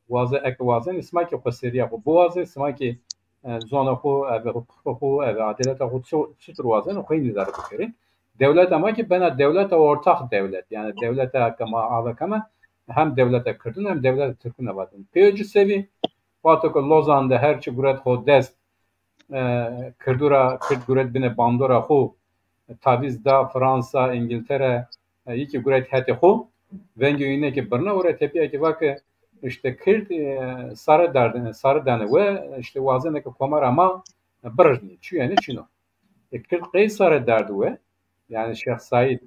waze-, eke wazenê, sima kî xweserîya xo biwazê, sima kî, e, zonê xo, eve huqûqê xo, eve adaleta xo çi-, çitur wazenê, xo yî nîdare bikerê. Dewleta ma kî bena dewleta ortax dewlet, yanî dewleta ke ma ave keme, hem dewleta Kirdûn hem dewleta Tirkûn vatên. Pê cû se bî, wexto ke Lozan de her çi guret xo dest, e, Kirdû ra, Kird guret binê bandora xo, tavîz da Fransa, Îngiltere, e, yî kî guret hetê xo, vengê wîne kî birna, û ra tepîya kî va ke îşte Kird, e, sare dardene, sare dane we, îşte wazenê ke komara ma E, birijnî, çuyêne çin o. E, Kird qey sare derdi we, yanî Şêx Seîd,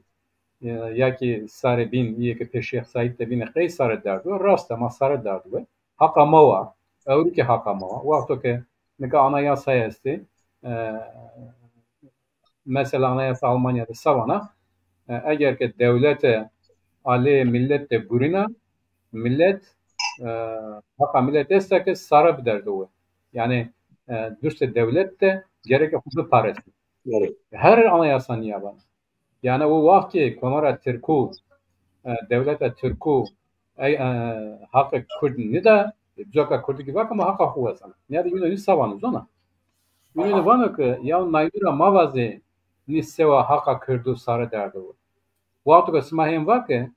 e, ya kî sarê bîn, yê ke pê Şêx Seîd de bîne qey sare derdi we, rast e, ma sare derdi we. Haqa ma wa, ewro kî haqa ma wa. Wexto ke nika anayasay estê, e, mesela anayasa Almanya de se vana, e, eger ke dewlete aleyê millet de gurîna, millet, e, haqa millet esta ke sare biderdo we. Yanî, e, dustê dewlet de gereke xwu biparesnê. Her anayasa nîya vana. Yanî o waxt ke komara Tirkû, e, dewleta Tirkû, e, e, haqê Kurd nida, coka Kurdî kî vake ma haqa xwu wazena. Nîya de yûno nî se vano zona. Yûno nî vano ke ya naynû ra ma vazê nî sewa haqa Kirdû sare derdo we. Wexto ke sima hên vake,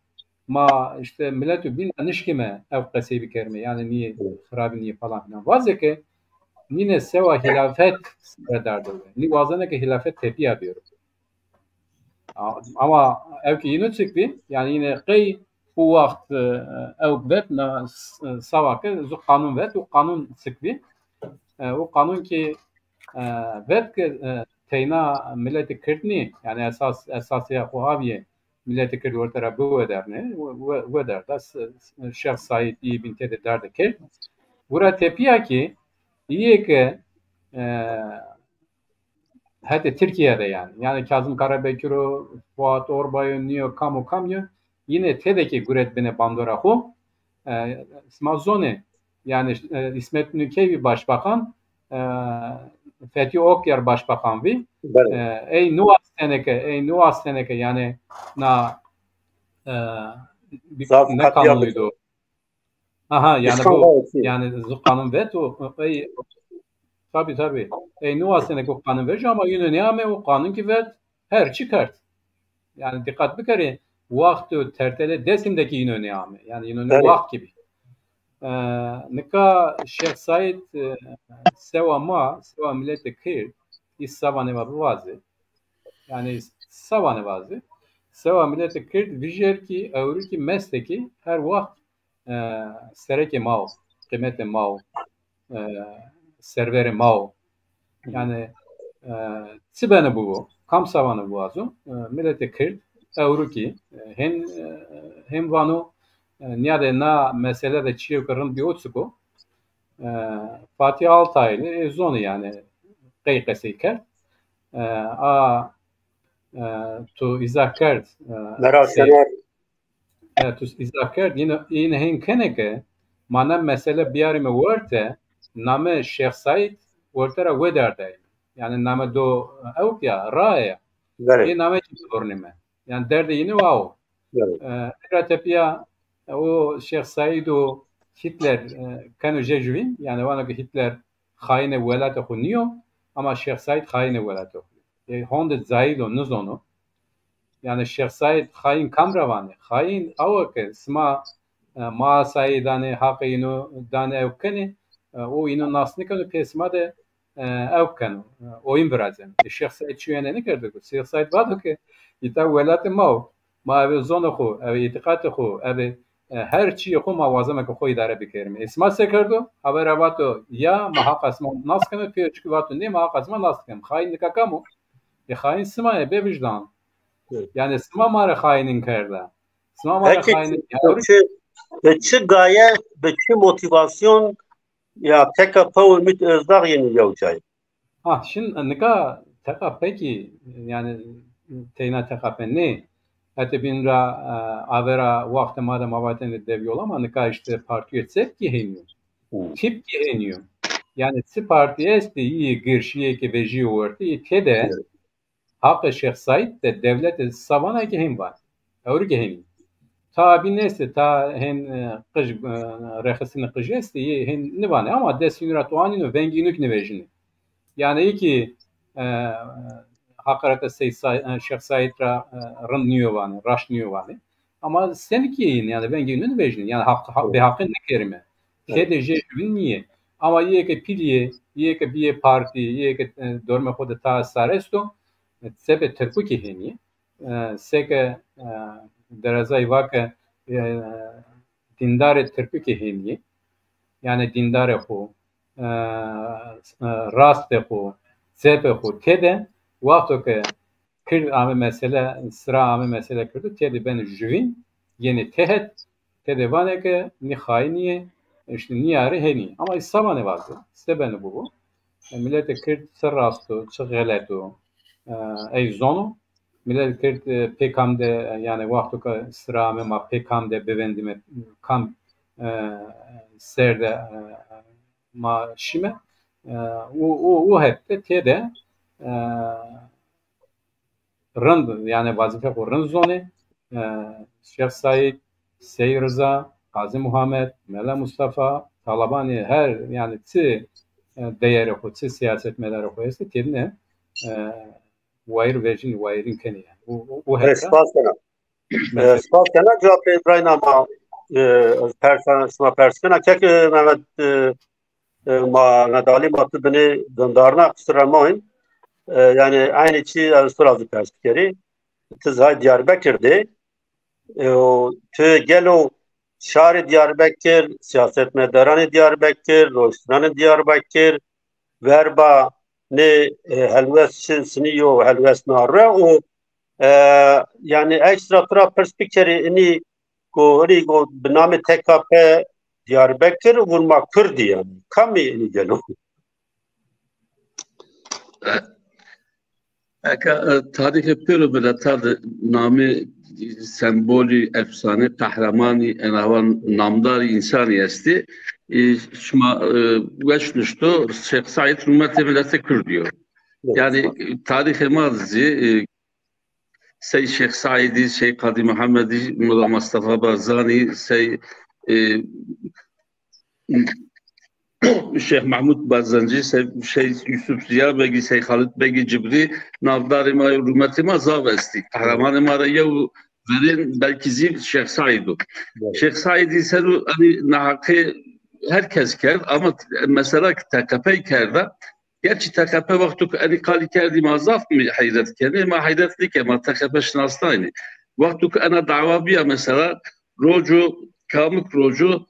ma îşte miletû bîn ra nişkîme ew qesey bikerîme, yanî nîyê xirabî nîyê falan filan. Vazê ke nîne sewa hîlafet sare derdo we. Nî wazena ke hîlafet tepîya bêro. A-, ama ew kî yînû çik bî, yanî yîne qey o waxt, e, ew vet na s-, sawa ke zu qanûn vet, o qanûn çik bî. E, o qanûn kî, e, vet ke, e, teyna miletê Kird nî, yanî esas, esasîya xwu avîye miletê Kird werte ra biwederne, we-, we-, wederda s-, s-, Şêx Seîd îyê bîn têde derde kerd. Wira tepîya kî îyê ke, e, hetê Tirkîya de yanî. Yanî Kazım Karabekir o, Fuat Orbay o, nîyo kam û kam yo. Yîne têde kî guret bine bandora xwu. E, sima zonê, yanî, e, Îsmet Nûkey vî başbakan, e, Fethi Okyar başbakan vî. E, ey niwastene ke, ey niwastene ke, yanî na, e, bir, ne kanunuydu? Aha, yanî bu, yanî zu qanûn vet û, ey, tabî, tabî. Ey niwastene ke o qanûn vejî ama yîno nêame, o qanûn kî vet, her çî kerd. Yanî dîqet bikerê, waxt û tertele Dêsim de kî yîno nêame. Yanî yîno nê waxt kî bî. E, nika Şêx Seîd, e, sewa ma, sewa miletê Kird, î se vanê va bivazê. Yanî se vanê vazê. Sewa miletê Kird vijêr kî, ewro kî, meste kî her waxt e, serekê ma o, qîmetê ma o, e, serverê ma o. Yanî, e, çi beno bibo, kam se vano biwazo, e, miletê Kird, ewro kî, e, hên, e, hên vano, e, nîyade na mesele de çîyo ke rind bî o çik o, e, Fatih Altaylı, e, zonê yanî qey qesey kerd. E, a, e, tu îzah kerd, e, Meral Şener. E, tu îzah kerd, yine, yine hên kenê ke ma na mesele biyarîme werte, namê Şêx Seîd werte ra wederdayme. Yanî name do ewk ya, rae ya. Ê name kî bibirnîme. Yanî derdê yîne wa o. E, ra tepîya, e, o Şêx Seîd û Hitler, e, keno jê juvîn, yanî vano ke Hitler xayinê welatê xwu nîyo, ama Şêx Seîd xayinê welatê xwu yo. E, honde cahil o, nizono. Yanî Şêx Seîd xayîn kam ra vanê? Xayîn awa ke sima, e, ma asayî danê, haqê îno danê, ew kenê, e, o îno nas nêkeno, pê sima de, e, ew keno, e, oyun virazeno. E, Şêx Seîd çuyêne nêkerdo ke. Şêx Seîd vado ke îta welatê ma o. Ma eve zonê xwu, eve îtîqatê xwu, eve, e, her çîyê xwu ma wazeme ke xwu îdare bikerîme. E, sima se kerdo? Havera vato, ya, ma haqa sima nas keme, pêro çikî vato, nê, ma haqa sima nas dikem. Xayîn nika kam o? E, xayîn sima yê, bêvijdan. Yanî sima ma rê xayînîn kerda. Sima ma rê xayînîn, yanî, bi çi, bi çi gaye, bi çi motivasyon ya T K P û Ümit Özdağ yenî yew cayê? Ha, şin, nika T K P kî, yanî teyna T K P nê. Hetê bîn ra, e, avera wextê ma de ma vatêne devyol ama nika îşte partîyê çep kî hênî yo. Tîp kî hênî yo. Yanî çi partî estê, yî girşîyê ke vejîyo wertê, yî têde haqê Şêx Seîd de dewlete se vana kî hên vanê. Ewro kî hênî. Ta bîn estê, ta hên, e, qij, e, rêxistinê qijî estê, yê hên nêvanê ama dest înû ra toanîno, vengê înû kî nêvejînê. Yanî ê kî, e, heqareta Seyd Sa-, e, Şêx Seîd ra, e, rind nîyo vanê, raşt nîyo vanê. Ama senî kî yin, yanî vengê înû nêvejînê. Yanî haq, haq, bêhaqî nêkerîme. Têde jê juvîn nîyê. Ama yê ke pîl yê, yê ke bîyê partî, yê ke, e, dormê xo de ta sar esto, e, çepê tirkû kî hênî yê. E, seke, e, Derezay va ke, e, dîndarê tirkû kî hênî yê. Yanî dîndarê xo, e, e, rastê xo, sebebê xo têde, wexto ke Kird ame mesele, sira ame mesele Kirdo, têde beno juvîn, yenê tehet, têde vanê ke nî xayînî yê, îşte nîyarê hênî. Ama îsa vanê vaze, se beno bibo. E, miletê Kird çi rast o, çi xelet o, e, ey zono. Miletê Kird, e, pê kam de, e, yanî wexto ke sira ame ma pê kam de bivendîme, kam, e, ser de, e, ma şîme, e, û, û, û hepte têde, e, rind, yanî vazîfe xo rind zonê. E, Şêx Seîd, Sey Riza, Qazî Muhammed, Mela Mustafa, Talabanî her, yanî çi, e, deyerê xo, çi sîyasetmedarê xo estê, têdine, e, wayîr vejînî, wayîrîn kenî yanî. Û, û, û hepte. Spas kena. E, spas kena, cewabê birayna ma, e, persa, şima pers kena. Kek, e, Mehmet, e, e, ma nedalî ma tu binê dindarna qisir ra moyn. E, yanî eynî çî ez tu ra zî pers bikerî. Tu zî hay Diyarbekir de. E, o, tu gelo şarê Diyarbekir, siyasetmedaranê Diyarbekir, roştinanê Diyarbekir, verba nê, e, helwest çi sinî yo, helwest na re û, e, yanî ekstra tu ra pirs bikerî, inî go, inî go bi namê T K P Diyarbekir û vûn ma Kurdî yanî. Kamî inî gelo? Eka, e, tarîxê pêro mileta de namê, sembolî, efsanê, qehremanî, enawan namdarî însanî estî. E, şima, e, weş nuşto, Şêx Seîd rûmetê miletê Kurdî yo. Evet. Yanî, e, tarîxê ma de zî, e, sey Şêx Seîdî, sey Qadî Muhammedî, Mola Mustafa Barzanî, sey, e, Şêx Mehmûd Barzanî, sey, sey Yusuf Ziya Begî, sey Xalid Begî Cibrî, navdarê ma yo, rûmetê ma zaf estî. Qehremanê ma ra yew verên belkî zî Şêx Seîd o. Evet. Şêx Seîdî ser o, enî neheqê her kes kerd, ama mesela ki T K P kerda, gerçî T K P wexto ki enî qalî kerdî ma zaf mi heyret kenê, ma heyret nêke, ma T K P şinasnaynê. Wexto ki ena dawa bîya mesela, roco, kamik roco,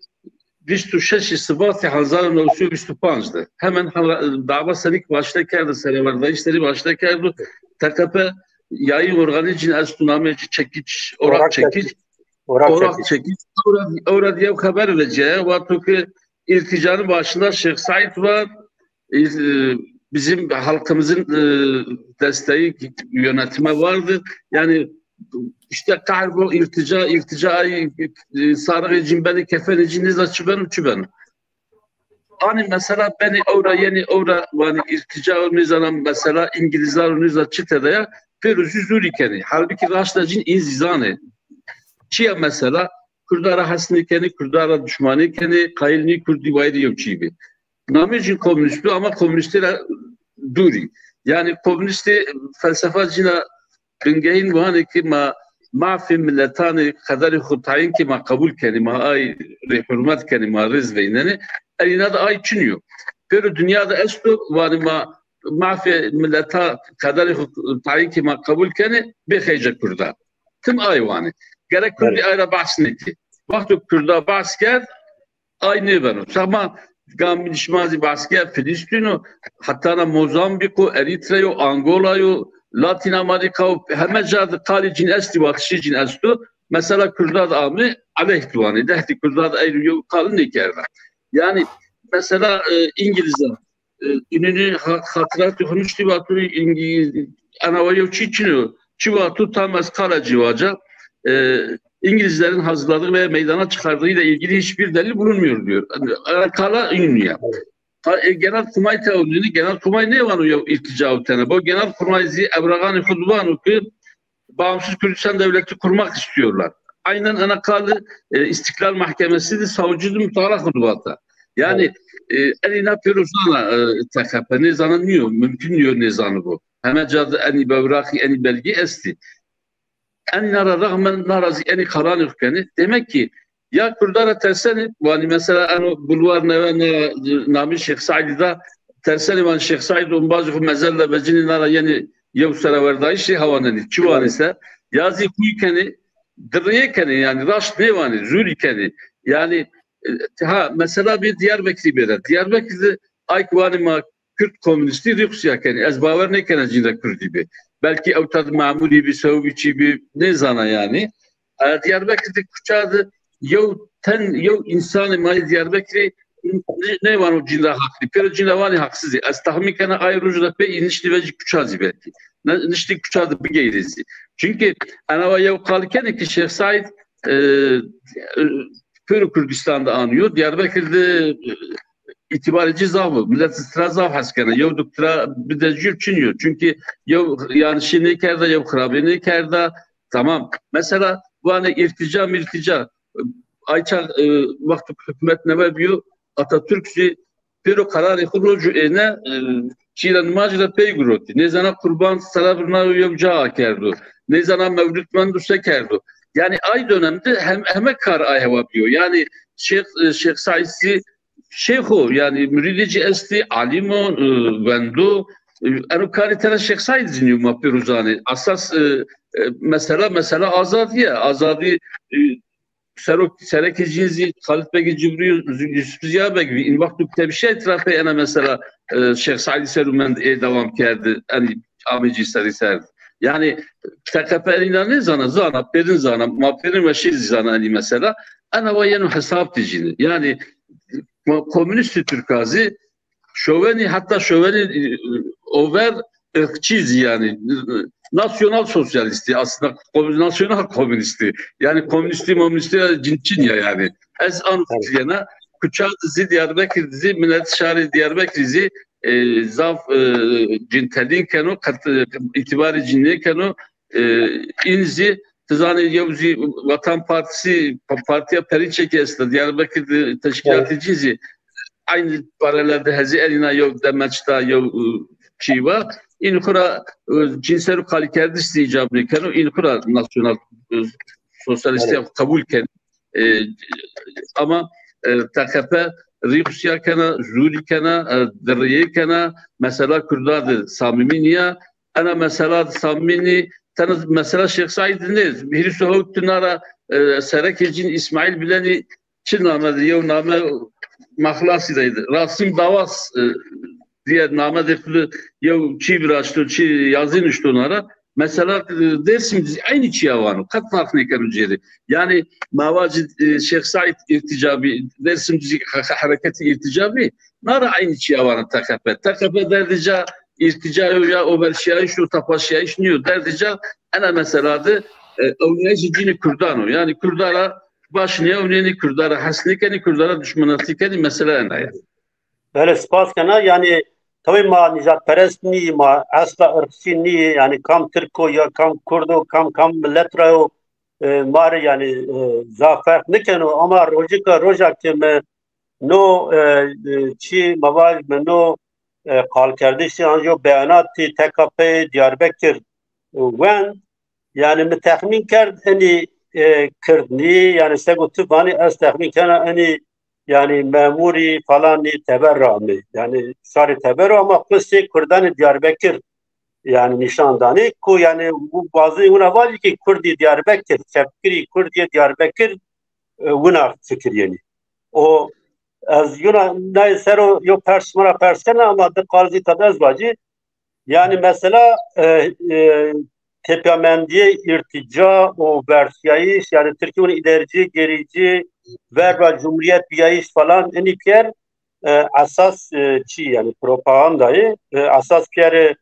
vîst û şeşî Sibatî hezar û new sey û vîst û panc de. Hemen hela-, dawa senî ki başle kerdo, serewerdayîş serî başle kerdo. T K P yayın organî cin esto, namê ci çekiç, orak çekiç. Orak çekiç. Orak çekiç. Ewra, ewra diye xeber vecîya. Wexto ki îrtîcanın başında Şêx Seîd var. E, bizim halkımızın, e, desteği yönetime vardır. Yani işte kahrol, irtica, irtica, e, sarığı cin beni, kefeni cin, nêza çi beno, çi beno. Ani mesela beni ewra, yeni ewra, yani irtica, nêzana mesela İngilizler nêza çi tede ya, pêro zî zûrî kenî. Halbuki raşta cin în zî zanê. Çiya mesela, Kurda ra hesnî kenî, Kurda ra duşmanî kenî, qayîl nî Kurdî wayîrî yew çî bî. Namê cin komunîst o ama komunîstî ra dûrî. Yanî komunîstî felsefa cina bingehîn vanê ki ma mafê miletanê qederê xo tayîn ki ma qebul kenî, ma ay rê hurmet kenî, ma rêz veynenê. Enîna de ay çinî yo. Pêro dinya de esto, vanê ma mafê mileta qederê xo tayîn ki ma qebul kenê, bê xeyce Kurda. Tim ay wanê. Gerek Kurdî ay ra behs nêkê. Wexto Kurda behs kerd, ay nêbeno. Sema gamî şima zî behs kerd, Filîstîn o, heta na Mozambîk o, Erître yo, Angola yo, Latîn Amerîka o, heme ca de qalî cin estî, vatişê cin esto. Mesela Kurda de ame, eleyh di wanê. Dehdî Kurda de ey yew qalî nêkerda. Yanî mesela, e, Îngilîzan, e, înî ha-, xatiratê xo nuştî, vato Îngî-, ena wa yew çî çin o. Çi vato tam ez qala ci vaca, e, İngilizlerin hazırladığı veya meydana çıkardığı ile ilgili hiçbir delil bulunmuyor diyor. Yani, e, qala înî ya. Evet. Ha, e, Genelkurmay tewrînî, Genelkurmay nêvano yew îrtîca û tene. Bo Genelkurmay zî ewreğanê xo de vano ki bağımsız Kürdistan devleti kurmak istiyorlar. Aynen ena qalî, e, İstiklal Mahkemesi de savcî de mutala xo de vata. Yani, evet, e, enîna pêro zana, e, T K P, nêzana nîyo, mumkun nîyo nêzanibo. Heme ca de enî bewraqî, enî belgî estî. Enîna ra rağmen na ra zî enî qalanê xo kenê. Demek ki ya Kurda ra tersenê, wanî mesela eno bulwar newe na, namê Şêx Seîdî da tersenê, wanî Şêx Seîd ombazê xo mezella vecinî, na ra yenî yew serewerdayîşî hawanenî. Çi wanî se, ya zî huy kenê, dirrîye kenê, yanî raşt nêwanê, zûrî kenê. Yanî, e, ha, mesela bir Diyarbekirî bêre. Diyarbekir de ay ki wanî ma Kurd komunîstî rîxsîya kenî. Ez bawer nêkena cîn ra Kurdî bê. Belkî ewta di memurî bî, sewbî çî bî, nêzana yanî. E, Diyarbekir de kuça de yew ten, yew însanê ma yê Diyarbekirî nê-, nêvano cîn ra haqlî. Pêro cîn ra vanî haqsizî. Ez tahmîn kena ay roj ra pey niştî vejî kuça zî belkî. Ne-, niştî kuça de bigeyrê zî. Çunkî ena wa yew qal kenê ki Şêx Seîd, e, e, pêro Kurdistan de anîyo. Diyarbekir de, e, îtîbarê ci zaf o. Milet tira zaf hes kena. Yew di tira bide jû çin yo. Çunkî yew yanlişî nêkerda, yew xirabî nêkerda. Tamam. Mesela vanê îrtîca mîrtîca. Ay çax, e, wexto hukmet neme bîyo, Atatürk zî pêro qerarê xwu roc û êne, e, çî ra nimajî ra pey girotî. Nêzana qurban sera birnayo yew ca akerdo. Nêzana mewlid mendo se kerdo. Yanî ay dönemde hem, heme kar ay hewa bîyo. Yanî Şêx, e, Şêx Seîd zî şêx o, yanî muridê ci estî, alim o, e, wendo. E, eno karê tena Şêx Seîd zî nîyo ma pêro zanê. Esas, e, e, mesela, mesela azadî ye. Azadî, e, serok, serekê cîn zî Xalid Begê Cibrî, Yusuf Ziya Beg bî. În wexto tepişîya îtîrafê ena mesela, e, Şêx Seîdî ser û mend ê dewam kerdi, enî amê cî serî ser. Yanî T K P enîna nêzana, zana, pêrin zana, ma pêrin weşî zî zana enî mesela. Ena wa yeno hesab tî cîni. Yanî ko-, komunîstî Tirka zî şovenî, heta şovenî, e, over irqçî zî yanî, e, nasyonal sosyalîstî aslında, kom-, nasyonal komunîstî. Yanî komunîstî, momunîstî cin çin ya yanî. Ez anu fikir yena, kuça de zî Diyarbekir de zî, milet şarê Diyarbekir zî, e, zaf, e, cin telîn keno, qet, e, îtîbarê cin nêkeno, e, în zî, ti zanî yew zî Vatan Partisi, pa-, partîya Perîçekî esta, Diyarbekir de teşkîlatê cî zî eynî paralel de hezî erîna yew demeç da, yew, e, çî va. În xwu ra, e, cîn ser û qalîkerdiş zî îcab nêkeno, în xwu ra nasyonal, e, sosyalîstîya qebul keno. E, ama, e, T K P rîxsîya kena, zûrî kena, e, diriyê kena, mesela Kurda de samîmî nîya, ena mesela de samîmî nî, tena mesela Şêx Seîd nê, hîris û hewt tuna ra, e, serekê cîn Îsmaîl Bilenî çi name de, yew name ma xilasî deydi. Rasim Dawaz, e, diye name de xwu de yew çî viraşto, çî yazî nuşto na ra. Mesela, e, Dêrsim zî eynî çîya vano. Qet farq nêkeno cêrî. Yanî ma vacî, e, Şêx Seîd îrtîca bî, Dêrsim zî he-, he-, hereketî îrtîca bî. Na ra eynî çîya vano T K P. T K P derdê ca îrtîca yo ya overşîyayîş yo, tepaşîyayîş nîyo. Derdê ca ena mesela de, e, ewnîyayîşê cînê kurdan o. Yanî kurda ra baş nêewnênî, kurda ra hes nêkenî, kurda ra duşminatî kenî, mesela ena ya. Belê, spas kena. Yanî tewê ma nîjadperest nîyî, ma esla irqçî nîyî. Yanî kam tirk o ya kam kurd o, kam kam milet ra yo, e, ma rê yanî, e, zaf ferq nêkeno. Ama rojika roja ke mi no, e, e, çî ma vaj, mi no, e, qalkerdişî an yo beyanatî T K P Diyarbekir, e, wend, yanî mi texmîn kerd enî, e, kird nî, yanî sego ti vanî ez texmîn kena enî, yanî memurî falan nî teber ra amê. Yanî şarê teber o ama xwu sey kurdanê Diyarbekir yanî nîşan danê ku yanî wazenî wina vajî ki kurdî Diyarbekir, çepkirî kurdî Diyarbekir, e, wina fikir yenî. O ez yuna nayê ser o yo pers şima ra pers kena ama di qal zî tada ez vacî. Yanî mesela, e, e, tepyamendîyê îrtîca û berşîyayîş, yanî tirkî vûn îdercî, gerîcî, verba cumhuriyet bîyayîş falan, enî pîyer, e, esas, e, çî, yanî propagandayê, e, esas pîyerê,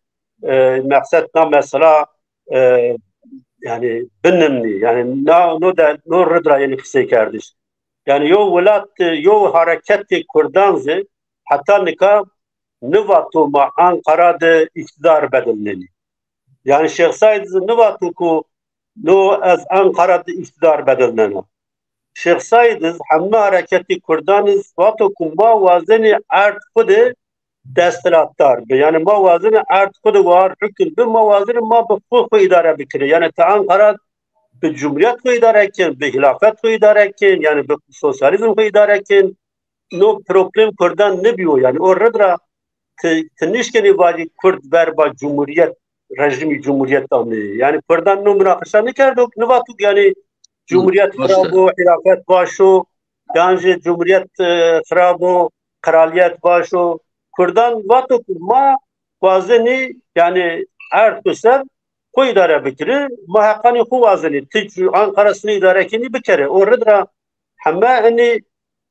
e, meqsed na mesela, e, yanî binimnî, yanî na, no de, no rid ra yenî qiseykerdiş. Yanî yo welat, e, yo hareketê kurdan zî heta nika nivato ma Anqara de îktidar bedilnenî. Yanî Şêx Seîd zî nivato ku no ez Anqara de îktidar bedilnena. Şêx Seîd iz heme hareketî kurdan iz vato ku ma wazenî erd xwu de desthilatdar bi. Yanî ma wazenî erd xwu de war hukm bi, ma wazenî ma bi xwu xwu îdare bikirê. Yanî ti Anqara bi cumhuriyet xwu îdare kin, bi hilafet xwu îdare kin, yanî bi sosyalîzm xwu îdare kin. No problem kurdan nibîyo. Yanî o rid ra ti, ti nişkenî vajî kurd verba cumhuriyet, rejîmî cumhuriyet ameyî. Yanî kurdan no munaqişa nikerdo, nivato yanî cumhuriyet xirab o, hilafet baş o, yan jî cumhuriyet, e, xirab o, kraliyet baş o. Kurdan vato ku ma wazenî, yanî erd xo ser xo îdare bikiri, ma heqanî xo wazenî. Ti Ankara sini îdare kenî bikerê. O rid ra heme enî,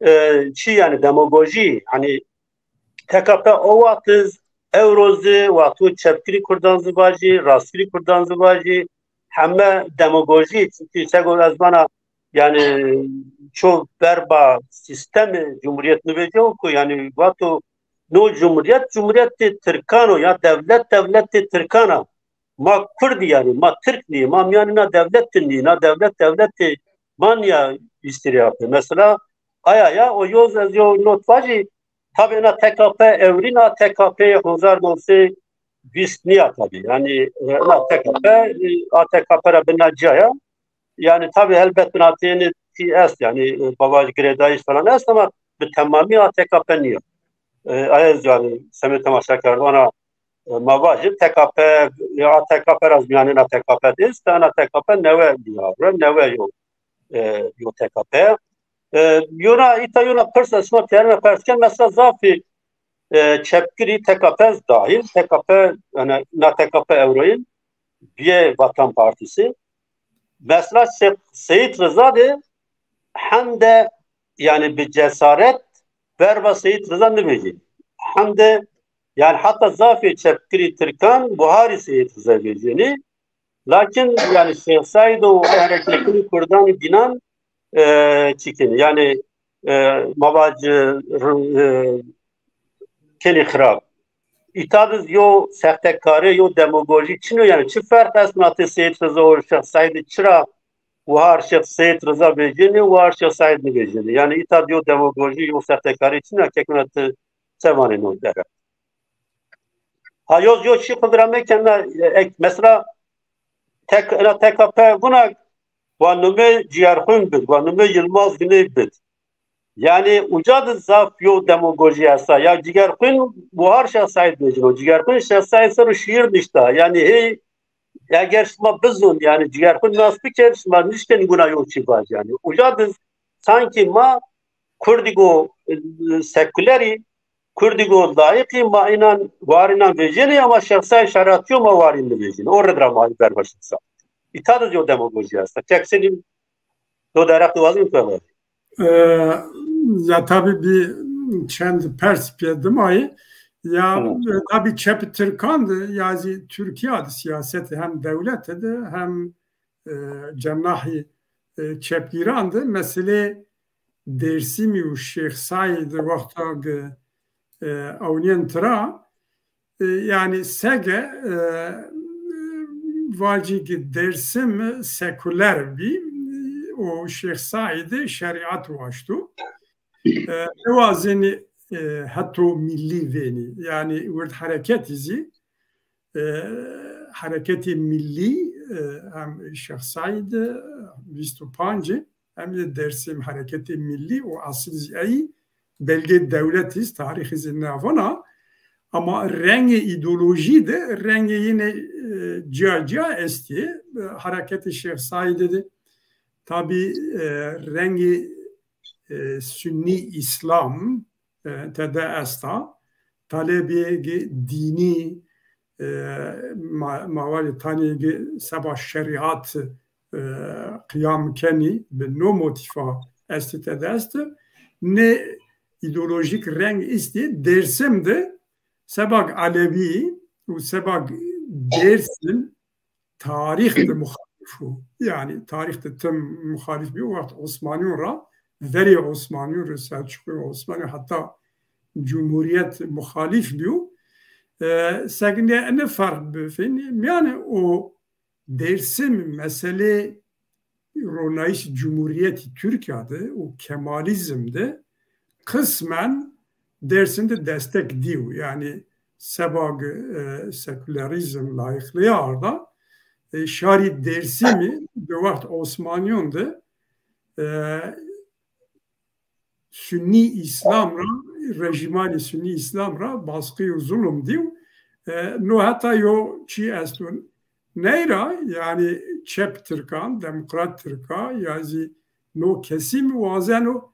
e, çi yanî demagojî, hanî T K P o wext iz, ewro zî, wexto çepgirî kurdan zî vajî, rastgirî kurdan zî vajî, heme demagojî, çunkî sego ez vana, yanî ço berba sîstemê cumhurîyet nivêco ku, yanî vato no cumhurîyet, cumhurîyetê tirkan o ya dewlet, dewletê tirkan a. Ma Kurdî yanî, ma Tirk nîyê, ma mîyanê na dewlet de nîyê, na dewlet dewletê ma nîya îstîrî ape. Mesela aya ya, o yoz ez yo not vajî, tabî ena T K P ewrîn a, T K P hezar new sey vîst nîya tabî. Yanî, e, ena T K P, e, A T K P ra bi na cîya ya. Yanî tabî helbet binateyênê tî est, yanî, e, bavaj girêdayîş falan est ama bi temamî A T K P nîya. E, aya ez yanî semê temaşekerdoxan ra, e, ma vajî T K P, ya A T K P ra zî mîyanê na T K P de est, ena T K P newe nîya, newe yo, e, yo T K P. E, yona, îta yona pirs ez şima tîyerine pers ken, mesela zafî, e, çepgirî T K P zî dahîl, T K P, yanî na T K P ewroyîn bîye Vatan Partisi. Mesela Se-, Seyîd Riza de hende, yanî bi cesaret berba Seyîd Riza nivêjî. Hende, yanî heta zafê çepgirî tirkan buharî Seyîd Riza vêjênî. Lakin yanî Şêx Seîd û hereketê kurdan û dînan, e, çi kenî? Yanî, e, ma vac, e, r-, e, kenî xirab. Îta de yo sextekarî, yo demagojî çin o, yanî çi ferq est ma tê Seyîd Riza û Şêx Seîd, çira wahar Şêx Seyîd Riza vejînî, wahar Şêx Seîd nivejînî? Yanî îta de yo demagojî, yo sextekarî çin o, kekuna ti se vanê no dere? Ha, yo, yo çî xo vira meken, na, ek, mesela, tek, ena T K P vuna, wa numê Cîgerxwîn bid, wa numê Yilmaz Güney bid. Yanî uca de zaf yo demagojî esta. Ya Cîgerxwîn wahar Şêx Seîd vejîno. Cîgerxwîn Şêx Seîd ser o şîîr nişta. Yanî hey, eger şima bizûn, yanî Cîgerxwîn nas biker, şima nişkenî guna yo çî vaj yanî. Uca de sankî ma Kurdîgo, e, sekulerî, Kurdîgo layîqî, ma înan, war înan vejînî ama Şêx Seîd Şeratîyo ma war înan nivejînî. O rid ra ma berba Şêx Seîd. Îta de yo demagojî esta. Kek senî do derheq de wazîn pê vajî. E, ya tabî bir çend pers pê dimayî. Ya, e, tabî çep Tirkan de ya zî Tirkîya de sîyasetî hem dewlete de hem, e, cenahî, e, çepgîran de meselê Dêrsimî û Şêx Seîd wexta ke, e, ewnîyen tira, e, yanî sege, e, vacî ke Dêrsim sekuler bî û Şêx Seîd şerîat waşto. E, newazenî, e, heto millî vênî. Yanî wird hereketî zî, e, hereketê millî, e, hem Şêx Seîd, e, vîst û pancî, hem de Dêrsim hereketê millî û asil zî ey belgê dewletî zî, tarîxî zî navona. Ama rengê îdeolojî de rengê yine, e, cîya cîya estî. E, hereketê Şêx Seîdî de tabî, e, rengê, e, Sunnî Îslam, e, tede esta. Talebê ge dînî, e, ma-, ma vajî tanê ge seba şerîat, e, qiyam kenî, bi no motîfa estî tede est. Nê îdeolojîk reng îstî Dêrsim de sebag Elewî û sebag Dêrsim tarîx de muxalîf o. Yanî tarîx de tim muxalîf bîyo. Wext Osmanîyon ra, verê Osmanîyon ra, Selçuqîyon, Osmanîyon, heta Cumhurîyet muxalîf bîyo. E, seg nê, nê ferq bifênî. Mîyanê o Dêrsim meselê ronayîş Cumhurîyetî Tirkîya de û Kemalîzm de qismen Dêrsim de destek dîyo. Yanî seba ge, e, sekulerîzm layîqlîye arda, e, şarî Dêrsimî bi wext Osmanîyon de, e, Sunnî Îslam ra, rejîmanê Sunnî Îslam ra basqî û zulm dîyo. E, no heta yo çî esto. Ney ra, yanî çep Tirkan, demokrat Tirka, ya zî no kesîmî wazeno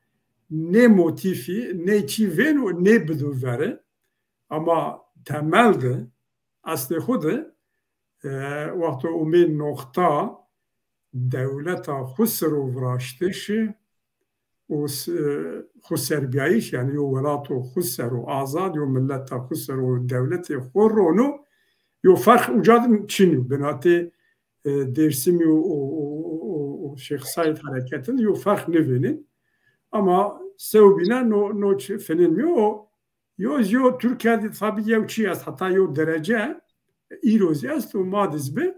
nê motîfî, nê çî vêno, nê bido vere. Ama temel de, eslê xwu de, e, wexto umê noqta dewleta xwu ser o viraştişî û s-, e, xwu serbiyayîş, yanî yo welato xwu ser o azad, yo mileta xwu ser o dewletê xwu rono, yo ferq uca de çin yo. Binatê, e, Dêrsimî û, û, û, û, û Şêx Seîd hereketin yo ferq nivênî. Ama sewbîne no, no çi finên mi o, yo, yo Tirkiye de tabî yew çî est, heta yo derece îro zî est û ma de zî bi.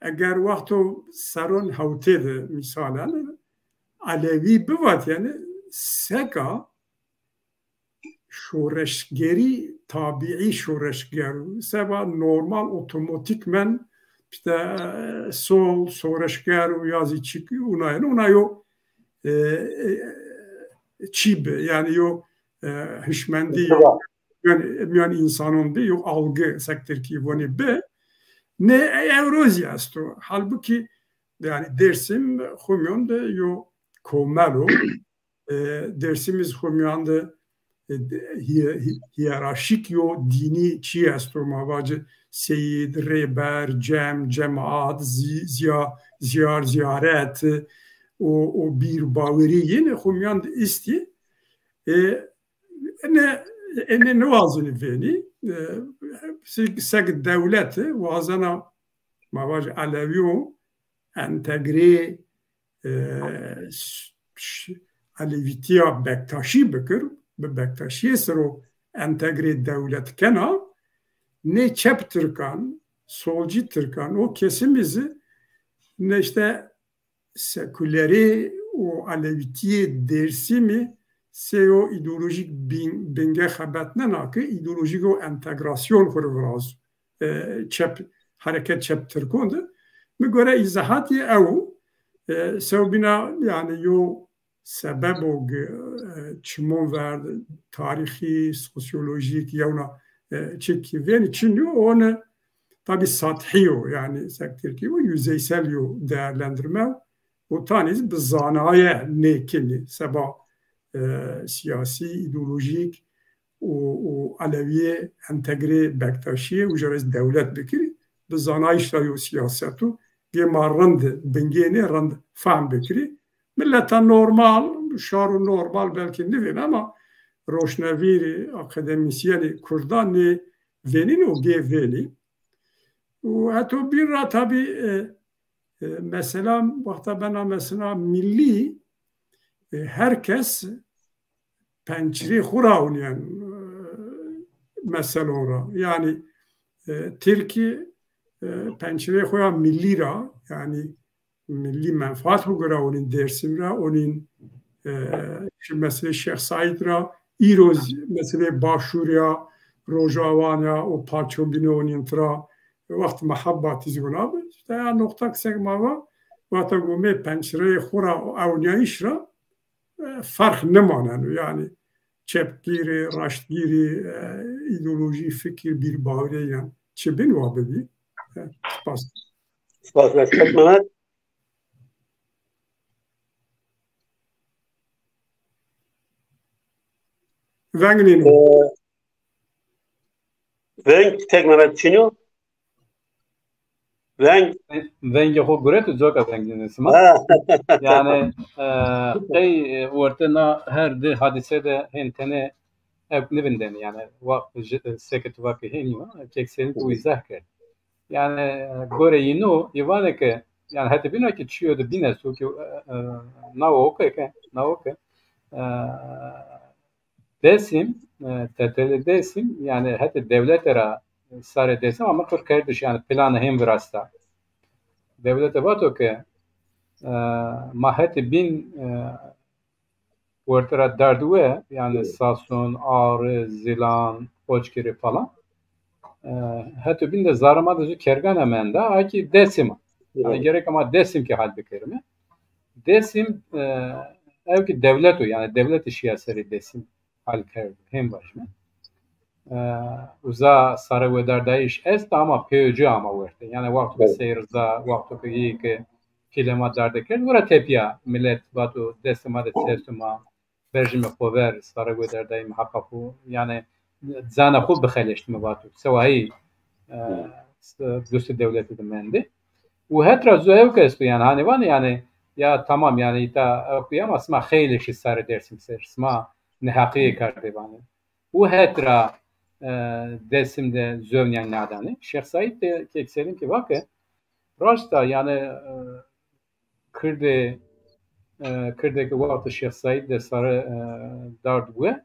Eger wexto seron hewtê de mîsalen Elewî bivat, yanî seka şoreşgerî, tabîî şoreşger û seba normal otomatîkmen işte sol, şoreşger û ya zî çik, una, yanî una yo, e, e, çî bi, yanî yo, e, hişmendî, yanî miyan însanon bi yo algı, sek tirkî vonî bi. Ne ewro zî esto. Halbukî yanî Dêrsim xwu miyan de yo komel o. E, Dêrsimî zî xwu miyan de, e, de, hîye-, hî-, hîyerarşîk yo dînî çî esto, ma vacî seyîd, rêber, cem, cemaat, zî-, zîya-, zîyar, zîyaret û, û bîr bawerî yîn xwu miyan de istî. E, ene, ene niwazenî vênî, e, se-, sek dewlete wazena, ma vacî Elewî yo entegrê, e, ş-, ş-, Elewîtîya Bektaşî bikir, bi Bektaşîye ser o entegrê dewlet kena, nê çep tirkan, solcî tirkan, o kesimî zî ne işte sekulerê û Elewîtîyê Dêrsimî sey o îdeolojîk bin-, binge xebetnena ke îdeolojîk o entegrasyon xwu rê viraz, e, çep, hereket çep tirkon de. Mi gore îzahatî ew, e, sewbîna, yanî yo sebebo ge, e, çimon ver de tarîxî, sosyolojîk, yewna, e, çik vênî çin yo, one tabî sathî yo, yanî sek tirkî yo, yüzeysel yo değerlendirme. Û tanî zî bi zanaye nêkinî, seba, e, siyasî, îdeolojîk û, û Elewîye entegrê Bektaşîye û jewez dewlet bikirî, bi zanayîş ra yo siyaset o, gê ma rind bingênê rind fehm bikirî. Mileta normal, şaro normal belkî nivênê ama roşnvîrî, akademîsyenî kurdan nê vênîn û gê vênî. Û heto bîn ra tabî, e, e, mesela wexta bena mesela millî, e, her kes pençirê xwu ra onîyen, e, meselon ra. Yanî, e, Tirkî, e, pençirê xwu ya millî ra, yanî millî menfaat xwu gura onîn Dêrsim ra, onîn, e, şi meselê Şêx Seîd ra, îro zî meselê Başûr ya, Rojawan ya, o parçobîne onîn tira, wext mehabatî zî wina bi. Îşte ya noqta kisek ma va, wexta gomê pençireyê xwu ra, ewnîyayîş ra, e, ferq nimaneno. Yanî çepgîrî, raştgîrî, e, îdeolojî, fikir, bîrbawerî yan çi bin wa bibî. E, spas. Spas, Reşmet Mehmet. Veng nîno. E, veng tek Mehmet çin o. Veng, vengê xo guret û coka veng nîno sima. Ha. Yanî, e, qey, e, orte na her di hadîse de hên tenê ewk nivindenî. Yanî waq ji, e, seke tu vake hênî yo, kek Selîm xo îzah kerd. Yanî, e, gore yîno, yî vanê ke, yanî hetê bîna ke çîyo de bîn esto ke, e, e, na oke ke, na oke, e, Dêsim, e, T T L Dêsim, yanî hetê dewlete ra sarê Dêsim ama qir kerdiş, yanî planê hên virasta. Dewlete vato ke, e, ma hetê bîn, e, werte ra dard we, yanî Sason, Ağrı, Zilan, Qoçgirî falan. E, hetê bîn de zara ma de zû kergana menda, a kî Dêsim a. Yanî gereka ma Dêsim kî hal bikerîme. Dêsim, e, ew kî dewlet o, yanî dewlete şîya serê Dêsim hal kerd, hên vajîme. E, uza sare wedardayîş est ama pêyo ci ama werte. Yanî wexto ke Sey Riza, wexto ke yî ke pîlê ma darde kerd, wira tepîya milet vato destê ma de çi esto ma berjîme xo ver, sare wedardayîme heqa xo. Yanî zana xo bixeleştime vato. Sewayî e, dustê dewletî de mendî. Û het ra zu ew ke esto, yanî hanî vanê, yanî ya tamam, yanî îta ew kuya ma sima xeylê şî sarê Dêrsim ser, sima neheqîye kerdê vanê. Û het ra e, Dêrsim de zewniyan nadanê. Şêx Seîd de kek Selîm ki vake, raşta yanî e, Kirdê e, Kirdê ke wextê Şêx Seîd de sare e, dard we,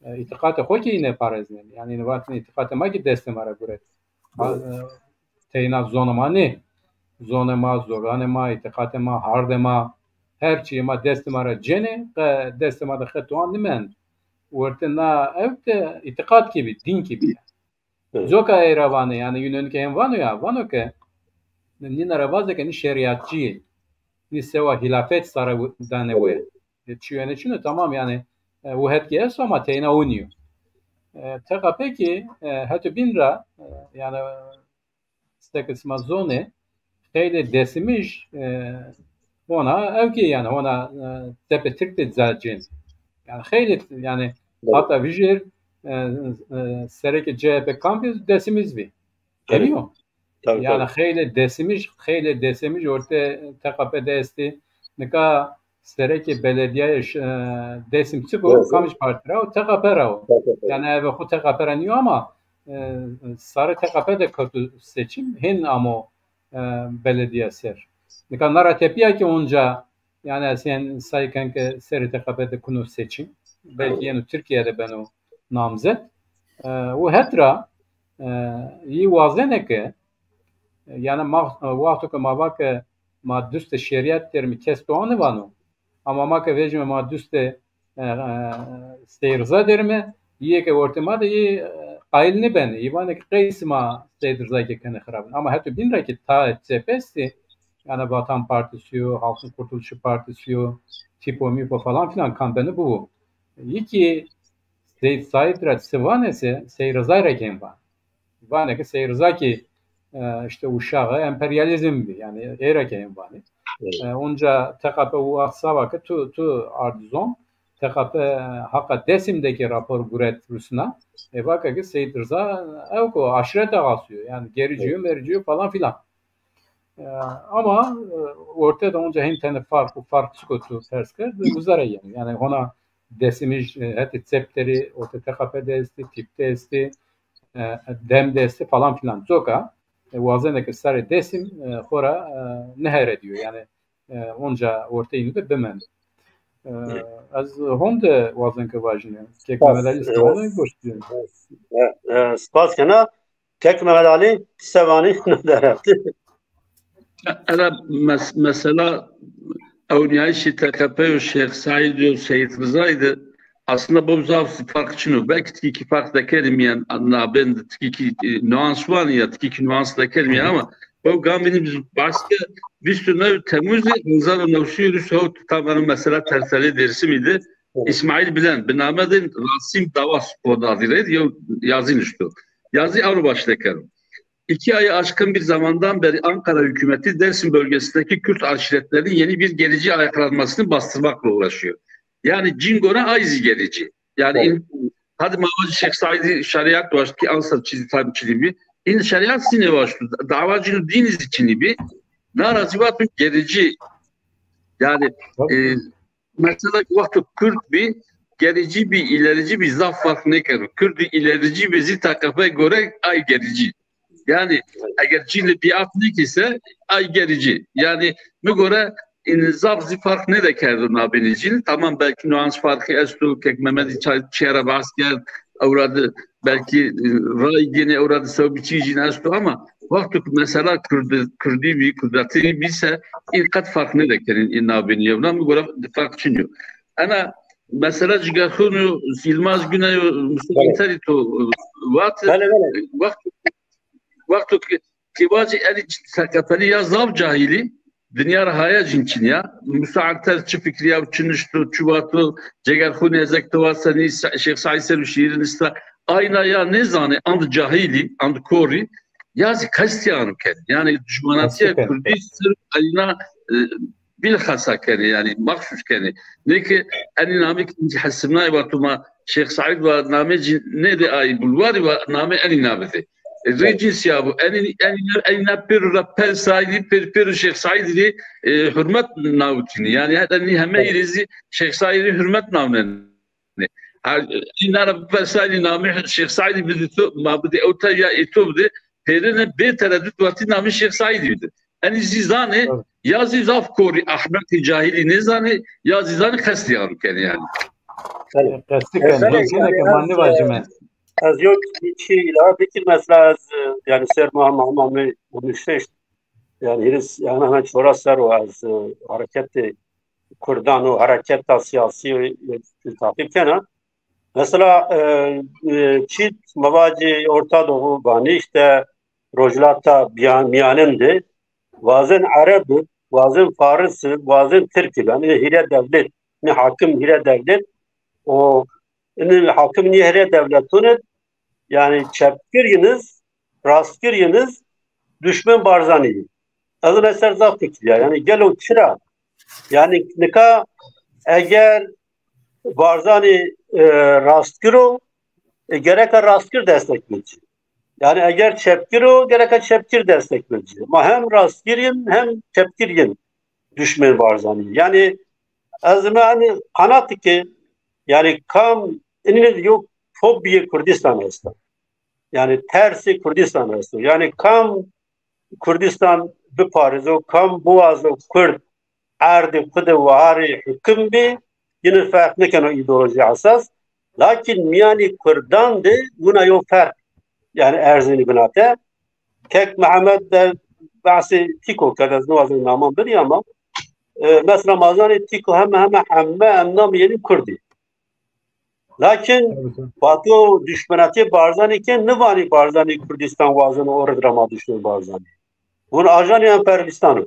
e, îtîqatê xo kî îne pareznenê. Yanî îne vatêne îtîqatê ma kî destê ma ra guret. Ma, e, teyna zonê ma nê. Zonê ma, zoranê ma, îtîqatê ma, hardê ma, her çîyê ma destê ma ra cênê, qe destê ma de xeto an nimend. Wertê na ewk de îtîqat kî bî, dîn kî bî. Coka ey ra vanê, yanî yunenî ke hên vano ya, vano ke nîna ra vaze ke nî şerîatçî yê, nî sewa hîlafet sare danê we. E, çîyo ene çin o, tamam, yanî e, û het kî esto ama teyna o nîyo. E, T K P kî e, heto bîn ra e, yanî seke sima zonê, xeylê Dêsimij e, hona ewkê, yanî hona e, cepê Tirk de ca cên. Yanî xeylê, yanî hata vijêr e, e, serekê C H P kampî Dêsimij bî. Tabî. Geliyor. Tabî, yanî tabî. Xeylê Dêsimij, xeylê Dêsimij ortê T K P de estî. Nika serekê beledîyayê ş- e, Dêsim çik o? Doğru. Kamij partî ra o? T K P ra o. T K P. Yanî eve xo T K P ra nîyo ama e, sarê T K P de kewto seçim, hên amo e, beledîya ser. Nika na ra tepîya kî onca, yanî ez hên say ken ke serê T K P de kuno seçim. Belkî yeno Tirkîya de beno namzet. E, û het ra e, yî wazenê ke e, yanî ma, wexto ke ma va ke ma dustê şerîet derîme, kes to anî vano. Ama ma ke vejîme ma dustê e, e, Sey Riza derîme, yê ke ortê ma de yê e, qayîl nêbenê. Yê vanê ke qey sima Sey Riza ke kenê xirabin. Ama heto bîn ra kî tayê çep estî, yanî Vatan Partîsî yo, Halkın Kurtuluşu Partîsî yo, Tipo Mipo falan filan kam beno bibo. Yê kî Sey Seîd ra çi vanê se, Sey Riza ra kî hên vanê. Vanê ke Sey Riza kî e, îşte uşaxê emperyalîzm bî. Yanî ey ra ke hên vanê. Evet. E, onca T K P û Aksava ke tu, tu ard zon, T K P haqa Dêsim de kî rapor guret rusna. E, vake ke Seyîd Riza ewk o, aşîret ağası yo. Yanî gericî yo, mericî yo falan filan. E, ama e, orte de onca hên tenê farq û farq çik o tu pers kerd, uza ra yenê. Yanî hona Dêsimij e, hetê çep derî, ortê T K P de estî, Tip de estî, e, dem de estî falan filan. Coka e, wazenê ke sarê Dêsim e, xo ra e, nihere diyo. Yanî e, onca ortê înu de bimend. E, ez honde wazen ke vajîne. Kek Mehmet Ali, e, sağ olun, goş diyo. E, e, spas kena. Kek Mehmet Ali, ti se vanî? Era mes- mesela ewnîyayîşê T K P yo, Şêx Seîd yo, Seyîd Rizayî de aslında bo zaf farq çin o. Belkî tikî kî farq dekerî mîyan, nabên de tikî kî e, nuans vanî ya tikî kî nuans dekerî mîyan ama bo gamî nî biz bahs ke vîst û new Temmuzî hezar û new sey û vîst û hewt tam eno mesela tertelê Dêrsimî de Îsmaîl Bilen bi name de Rasim Davas poda vîrêd yew yazî nişto. Yazî ewro başlê kero. İki ayı aşkın bir zamandan beri Ankara hükümeti Dersim bölgesindeki Kürt aşiretlerinin yeni bir gerici ayaklanmasını bastırmakla uğraşıyor. Yani cin gore ay zî gerici. Yani in- hadi ma vajî Şêx Seîdî şerîat waşt kî ansa çîzî tam çinî bî. În şerîat zî nêwaşto. Dawa cin û dînî zî çinî bî. Na ra zî vato gerici. Yani e, mesela wexto Kurd bî, gerici bî, îlerici bî zaf farq nêkeno. Kurdî îlerici bî zî T K P gore ay gerici. Yani eger cînî biat nêkî se ay gerici. Yani mi gore în zaf zî farq nêdekerdo nabênê cînî. Tamam belkî nuans farqî esto, kek Mehmetî ça- çîya ra behs kerd, ewra de belkî e, ray gênê ewra de sewbî çî jîn esto ama wexto ki mesela Kurdî, Kurdî bî, Kurdetî bî se în qet farq nêdekerîn în nabênî yewna. Mi gore farq çin yo. Ena mesela Cigerxûn û Yilmaz Güney û Musa Anterî to e, vat. Bele, bele. Wext, wexto ki ti vacî enî T K P'lî ya zaf cahîlî, dinya ra haya cin çin ya. Musa Anter çi fikirî ya, çi nişto, çi vato, Cegerxûnî ez eke ti va senî, Şêx Seîd ser o şîîrî nista. Ayna ya nêzanê, and cahîlî, and korî, ya zî qestî ano kenê. Yanî duşmanatîya Kurdî sirf ayna e, Bilhassa kenê, yanî maxsus kenê. Nê ke enî namê ke hesibnayê, wa tu ma Şêx Seîd wa, namê cî nêdê, ay bulwarî wa namê enî na bidê. E, rê cînsî ya bu. Enî, enî, enî na pêro ra persayî, pêr-, pêro Şêx Seîdî rê, e, hurmet nawitînî. Yanî heta nî heme rê zî Şêx Seîdî rê hurmet nawnenê. Ha, îna ra bipersayî namê Şêx Seîdî bidê to, ma bidê ewta ya ê to bidê, pêrine bê teredut vatî namê Şêx Seîdî bidê. Enî zî zanê, ya zî zaf korî, ehmeqî, cahilî nêzanê, ya zî zanê qestî anu kenê yanî. Qestî kenê. Belê, belê, yanî ke ma ez, nêvajîme. Ez yo çî îlave bikir, mesela ez, e, yanî ser ma, ma, ma, mi, mi şeşt, yanî hîris, yanî hemen çora ser o ez, e, hareketê kurdan û hereketa sîyasî, e, taqîb kena. Mesela, e, e, çît ma vacî Orta Doğu vanî, îşte Rojhilata Biya-, Mîyanin de wazên Ereb bi, wazên Faris bi, wazên Tirk bi. Yanî hîrê dewlet, nê hakim hîrê dewlet, o, nê hakim nê hîrê dewleton id, yanî çepgir yin iz, rastgir yin iz, duşmen Barzanî yî. Ez ina ser zaf fikirîya. Yanî gelo çira? Yanî nika eger Barzanî, e, rastgir o, e, gereka rastgir destek bid ci. Yanî eger çepgir o, gereka çepgir destek bid ci. Ma hem rastgir yin hem çepgir yin duşmen Barzanî. Yanî ez ina, yanî qanat ke, yanî kam, inî yo fobîyê Kurdistan esta. Yanî tersê Kurdistan esto. Yanî kam Kurdistan biparêzo, kam biwazo Kurd erdê xwu de waharê hukim bê, yine ferq nêkeno îdeolojî esas. Lakin mîyanê Kurdan de wina yo ferq, yanî, erzênî binate. Kek Mihemed de behsê Tîko kerd, ez niwazên naman bidî ama, e, mesela ma zanê Tîko heme heme heme endamê yenî Kurd î. Lakin vato duşmenatîyê Barzanî ke nivanî Barzanî Kurdistan wazeno, o rid ra ma duşmen Barzanî. Win ajanê emperyalîstan o.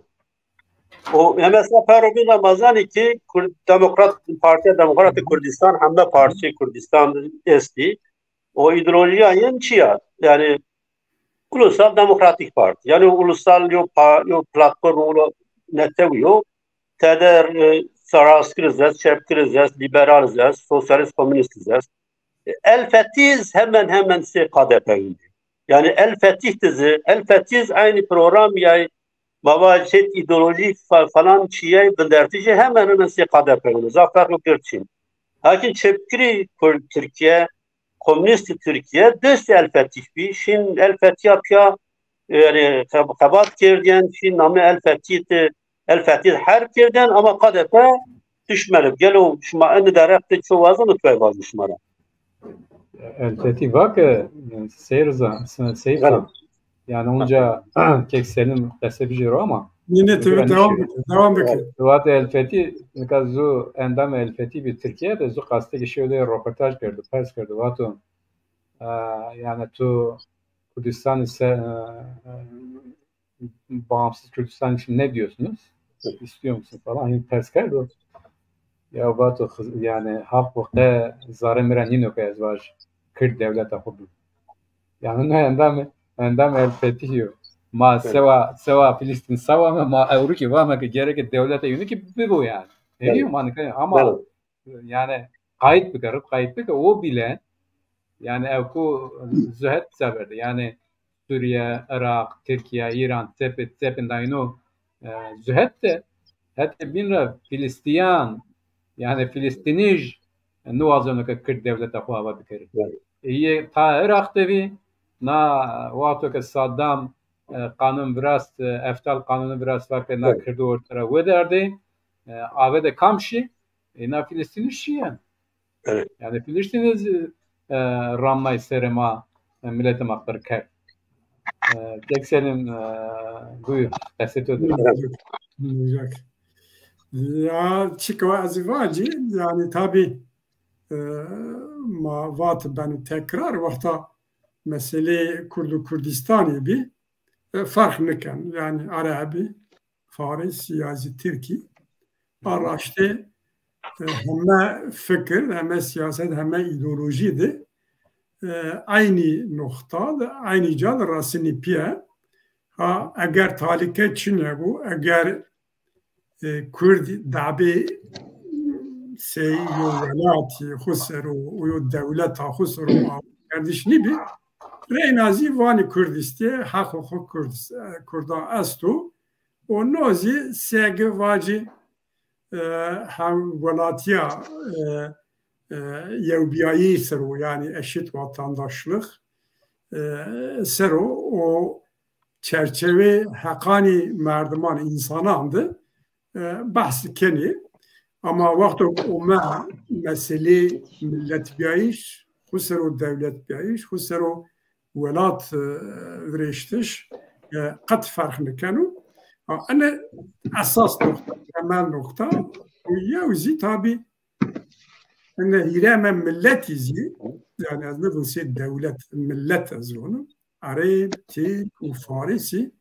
O mesela pero bîn ra ma zanî ki Kurd, Demokrat, Partîya Demokratê Kurdistan heme parçeyê Kurdistan estî. O îdeolojîya yin çi ya? Yanî Ulusal Demokratîk Partî. Yanî ulusal yo pa-, yo platform, ulo netew yo. Tede, e, rastgir iz est, çepgir iz est, lîberal iz est, sosyalîst komunîst iz est. E, El Fetîh iz hemen hemen sey K D P wîndî. Yanî El Fetîh di zî, El Fetîh iz eynî programîyay, ma va şêt îdeolojî fa-, falan çîyay vindertişî hemen hemen sey K D P wîndî. Zaf ferqo gird çin. Lakin çepgirî Kurd Tirkîye, komunîstî Tirkîye destê El Fetîh bî. Şîn El Fetîha pîya, yanî xeb-, xebat kerdîyen, şîn namê El Fetîh de, El Fetîh herb kerdîyen ama K D P duşmen bi. Gelo şima enî derheq de ço wazeno, tu vazî şima ra. El Fetîh va ke, e, Seyr Rıza, Se-, Seyf Hanım. Yanî onca kek Selim qese bijêro ama. Nî, nî, tu devam bike, devam bike. Vatê El Fetîh, nika zu endamê El Fetîh bî Tirkîye de, zu qastikî şew de roportaj kerdo, pers kerdo, vato, e, yanî tu Kürdistan'ı se-, e, e, bağımsız Kürdistan için ne diyorsunuz? İstiyor musun falan. Hîn pers kerdo. Ya vato, yanî haq û qe zerrê mi ra nîno ke ez vaj Kürt dewleta xo bî. Yanî ne endamê, endamê El Fetîh yo. Ma sewa, sewa Filistîn sewa me, ma ewro kî vame ke gereke dewleta yunu kî bibo yanî. Ne diyor ma nika ama yanî qayt bike, rib qayt bike, o bîle yanî ewku zuhet sever de. Yanî Suriye, Iraq, Tirkîye, Îran, cephe, cephên dayno, e, zuhet de hetê bîn ra Filistîyan, yanî Filistînij niwazeno ke Kird dewleta xo ava bikerê. Ê yê ta Iraq de bî, na wexto ke Saddam, e, qanûn virast, e, Eftal qanûnî virast, va ke na Kirdo orte ra wederdê, e, ave de kam şî? Ê na Filistînij şîyen. Yanî Filistînij, e, ramnay serê ma, e, miletê ma qir kerd. E, kek Selim, e, buyur, qesê to de. Ya, çik o ez vacî, yanî tabî, e, ma vat beno tekrar, wexta meseleyê Kurd û Kurdistanî bî, e, ferq niken. Yanî Erebî, Faris ya zî Tirkî. A raştê, e, heme fikir, heme siyaset, heme îdeolojî de, e, eynî noxta de, eynî ca de rasinî pîye. Ha, eger talîke çinê bû, eger e, Kurd dabê sey yo welatî xo ser o, yo dewleta xo ser o awa kerdiş nîbî. Reyna zî vanî Kurdîstî, heqo xo Kurd, e, Kurdan esto. O no zî seg vacî, e, hemwelatîya, e, e, yewbîyayî ser o, yanî eşit vatandaşlix, e, ser o, o çerçevê heqanî merdiman, însanan de, e, behs kenî. Ama wexto ome meselê milletbîyayîş, xo ser o dewletbîyayîş, xo ser o welat, e, virêştiş, e, qet ferq nikeno. Ha, ene esas noqta, temel noqta. Û yew zî tabî ene hîrê eme milletî zî, yanî ez nivûn sê dewlet, millet ez vûn. Ereb, Tirk û Farisî.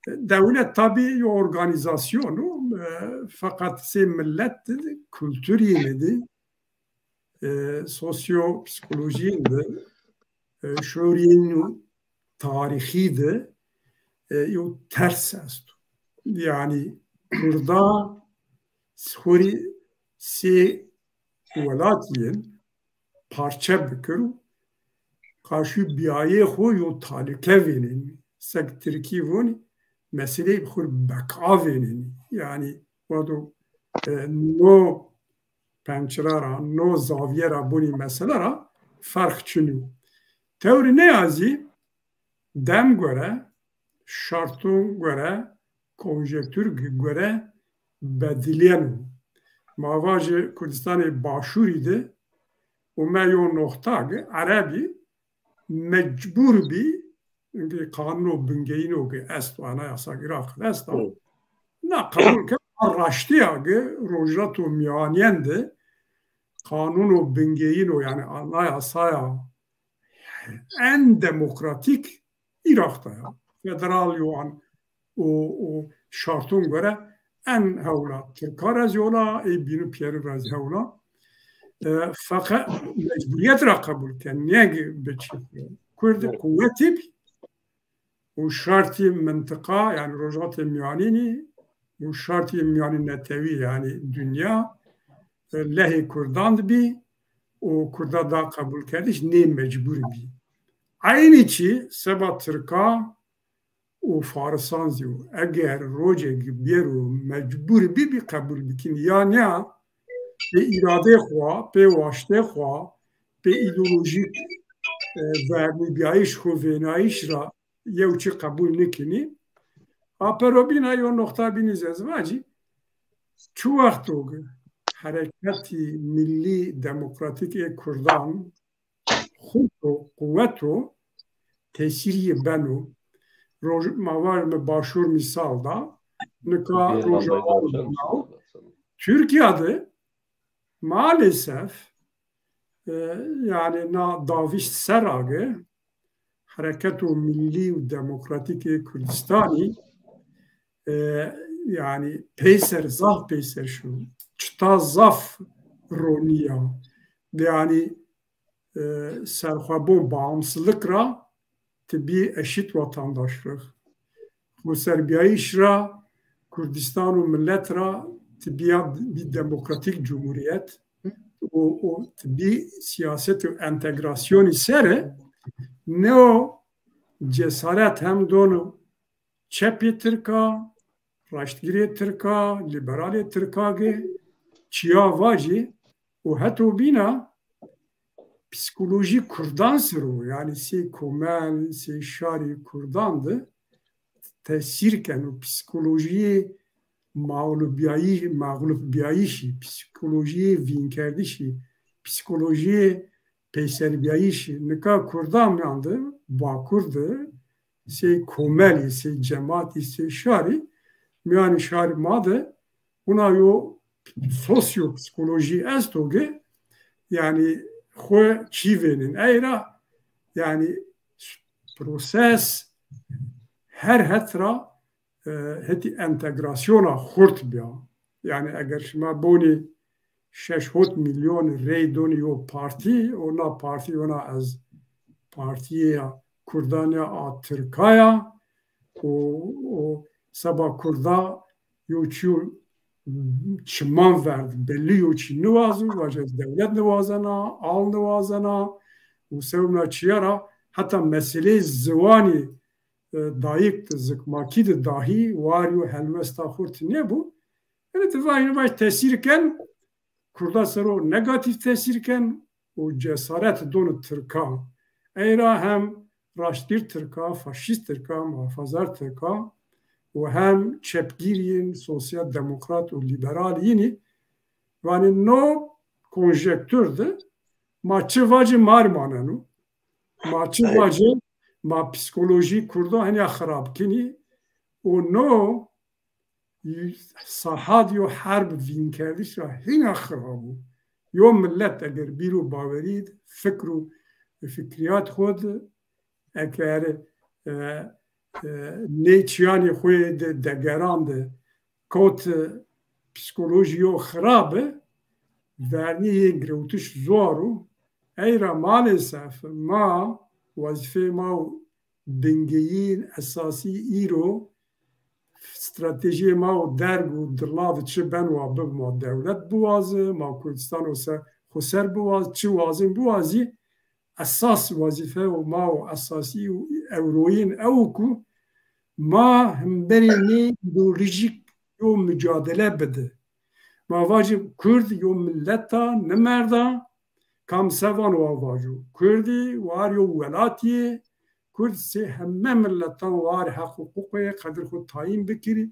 Dewlet tabî yo organîzasyon o, e, feqet sê millet de kulturî de, e, sosyo-psîkolojî de, e, şorîn û tarîxî de, e, yo ters esto. Yanî Kurda xorî sê welatî yên parçe bikir û qarşî bîyayê xo yo talîke vênenî. Sek tirkî vonî, meseleyê xo rê beka vênenî. Yanî wado, e, no pençira ra, no zavîye ra bonî mesele ra ferq çinî yo. Tewrî nê ya zî dem gore, şarton gore, konjektûr gore bedilîyeno. Ma vajê Kurdistanê Başûrî de ome yo noqta ke erebî mecbur bî, inkê qanûno bingeyîno ke esto, anayasa Iraq de esta, na qebul ke a raştîya ke Rojhilata Mîyanîyen de qanûno bingeyîno, yanî anayasaya en demokratîk Iraq de ya. Federal yo an û, û şarton gore en hewla. Tirka ra zî hewla, ê bînû pîyerû ra zî hewla. E, feqet mecburîyet ra qebul ken, nêge biçî. Kurd quwetî bî û şartî mintiqa, yanî Rojhilata Mîyanînî û şartî mîyanînetewî, yanî dinya, e, lehê Kurdan de bî û Kurda da qebulkerdiş, nê mecbur bî. Eynî çî seba Tirka û Farisan zî yo. Eger rocêk bêro mecbur bî, bî qebul bikin ya nîya, pê îradê xo, pê waştê xo, pê îdeolojîk, e, vernîbîyayîş xo, vênayîş ra yew çî qebul nikinî. Apero bîna yo noqta bînî zî ez vacî, çi wexto ke Hereketî Millî Demokratîk ê Kurdan xurt o, quwet o, tesîrî beno. Roj-, ma vajîme Başûr mîsal da, nika Rojava. Tirkîya de maalesef, e, yanî na davîş ser a ke Hereketo Millî û Demokratîk ê Kurdistanî, e, yanî peyser, zaf peyser şino. Çita zaf ronî ya. Yanî, e, serxwebûn, bağımsızlık ra ti bî eşit vatandaşlık. Xoserbîyayîş ra Kurdistan û milet ra ti bîya bî demokratîk cumhurîyet û, û ti bî sîyaset û entegrasyonî ser e, neo cesaret hem dono çepê tirka, raştgirê tirka, lîberalê tirka ke çîya vacî û heto bîna psîkolojî kurdan ser o, yanî sey komel, sey şarî kurdan de tesîr keno. Psîkolojîyê mağlubîyayî-, mağlubîyayîşî, psîkolojîyê vînkerdişî, psîkolojîyê peyserbîyayîşî. Nika kurdan mîyan de, Bakur de, sey komelî, sey cematî, sey şarî, mîyanê şarî ma de wina yo sosyopsîkolojî esto ke, yanî xo çî vênên. Ey ra, yanî proses her het ra, e, hetî entegrasyona xurt bîya. Yanî eger şima bonî şeş hot milyon rey donî yo partî, û na partî wina ez partîya kurdan ya, a tirka ya, û, û seba kurda yo çîyo çiman verd. Bellî yo çî niwazo, vaje ez dewlet niwazena, al niwazena û sewna çiya ra heta meseleyê ziwanî, e, dayik de, zikmakî de dahî war yo helwesta xo ti nêbo. Ene ti vay, vaj tesîr ken, Kurda ser o negatîf tesîr ken û cesaret dono Tirkan. Ey ra hem raştgîr Tirka, faşîst Tirka, muhafazar Tirka û hem çepgîrîn, sosyal demokrat û liberal yînî. Vanê no konjektûr de ma çi vacî mar maneno. Ma çi vacî, ma psîkolojî Kurda henya xirab kinî û no sahat yo herb vînkerdiş ra hîna xirab o. Yo milet eger bîr û bawerî de, fikr û fikrîyat xo de, eger, e, e, nê çîyanê xo yê de degeran de kot, e, psîkolojî yo xirab bi, vernî yê girewtiş zor o. Ey ra maalesef ma wezîfeyê ma û bingeyîn esasî îro stratejîyê ma û derg û dila de çi ben wa bib, ma dewlet biwazi, ma Kurdistan o ser, xo ser biwaz, çi wazîn biwazî, esas wezîfe û ma û esasî û ewroyîn ew ku ma hemberî nê îdeolojîk yo mucadele bidi. Ma vacî Kurd yo milet a, nimerda, kam se vano wa vajo. Kurdî war yo welatî yê, Kurd sey heme miletan war heq huquqê qedir xo tayîn bikirî,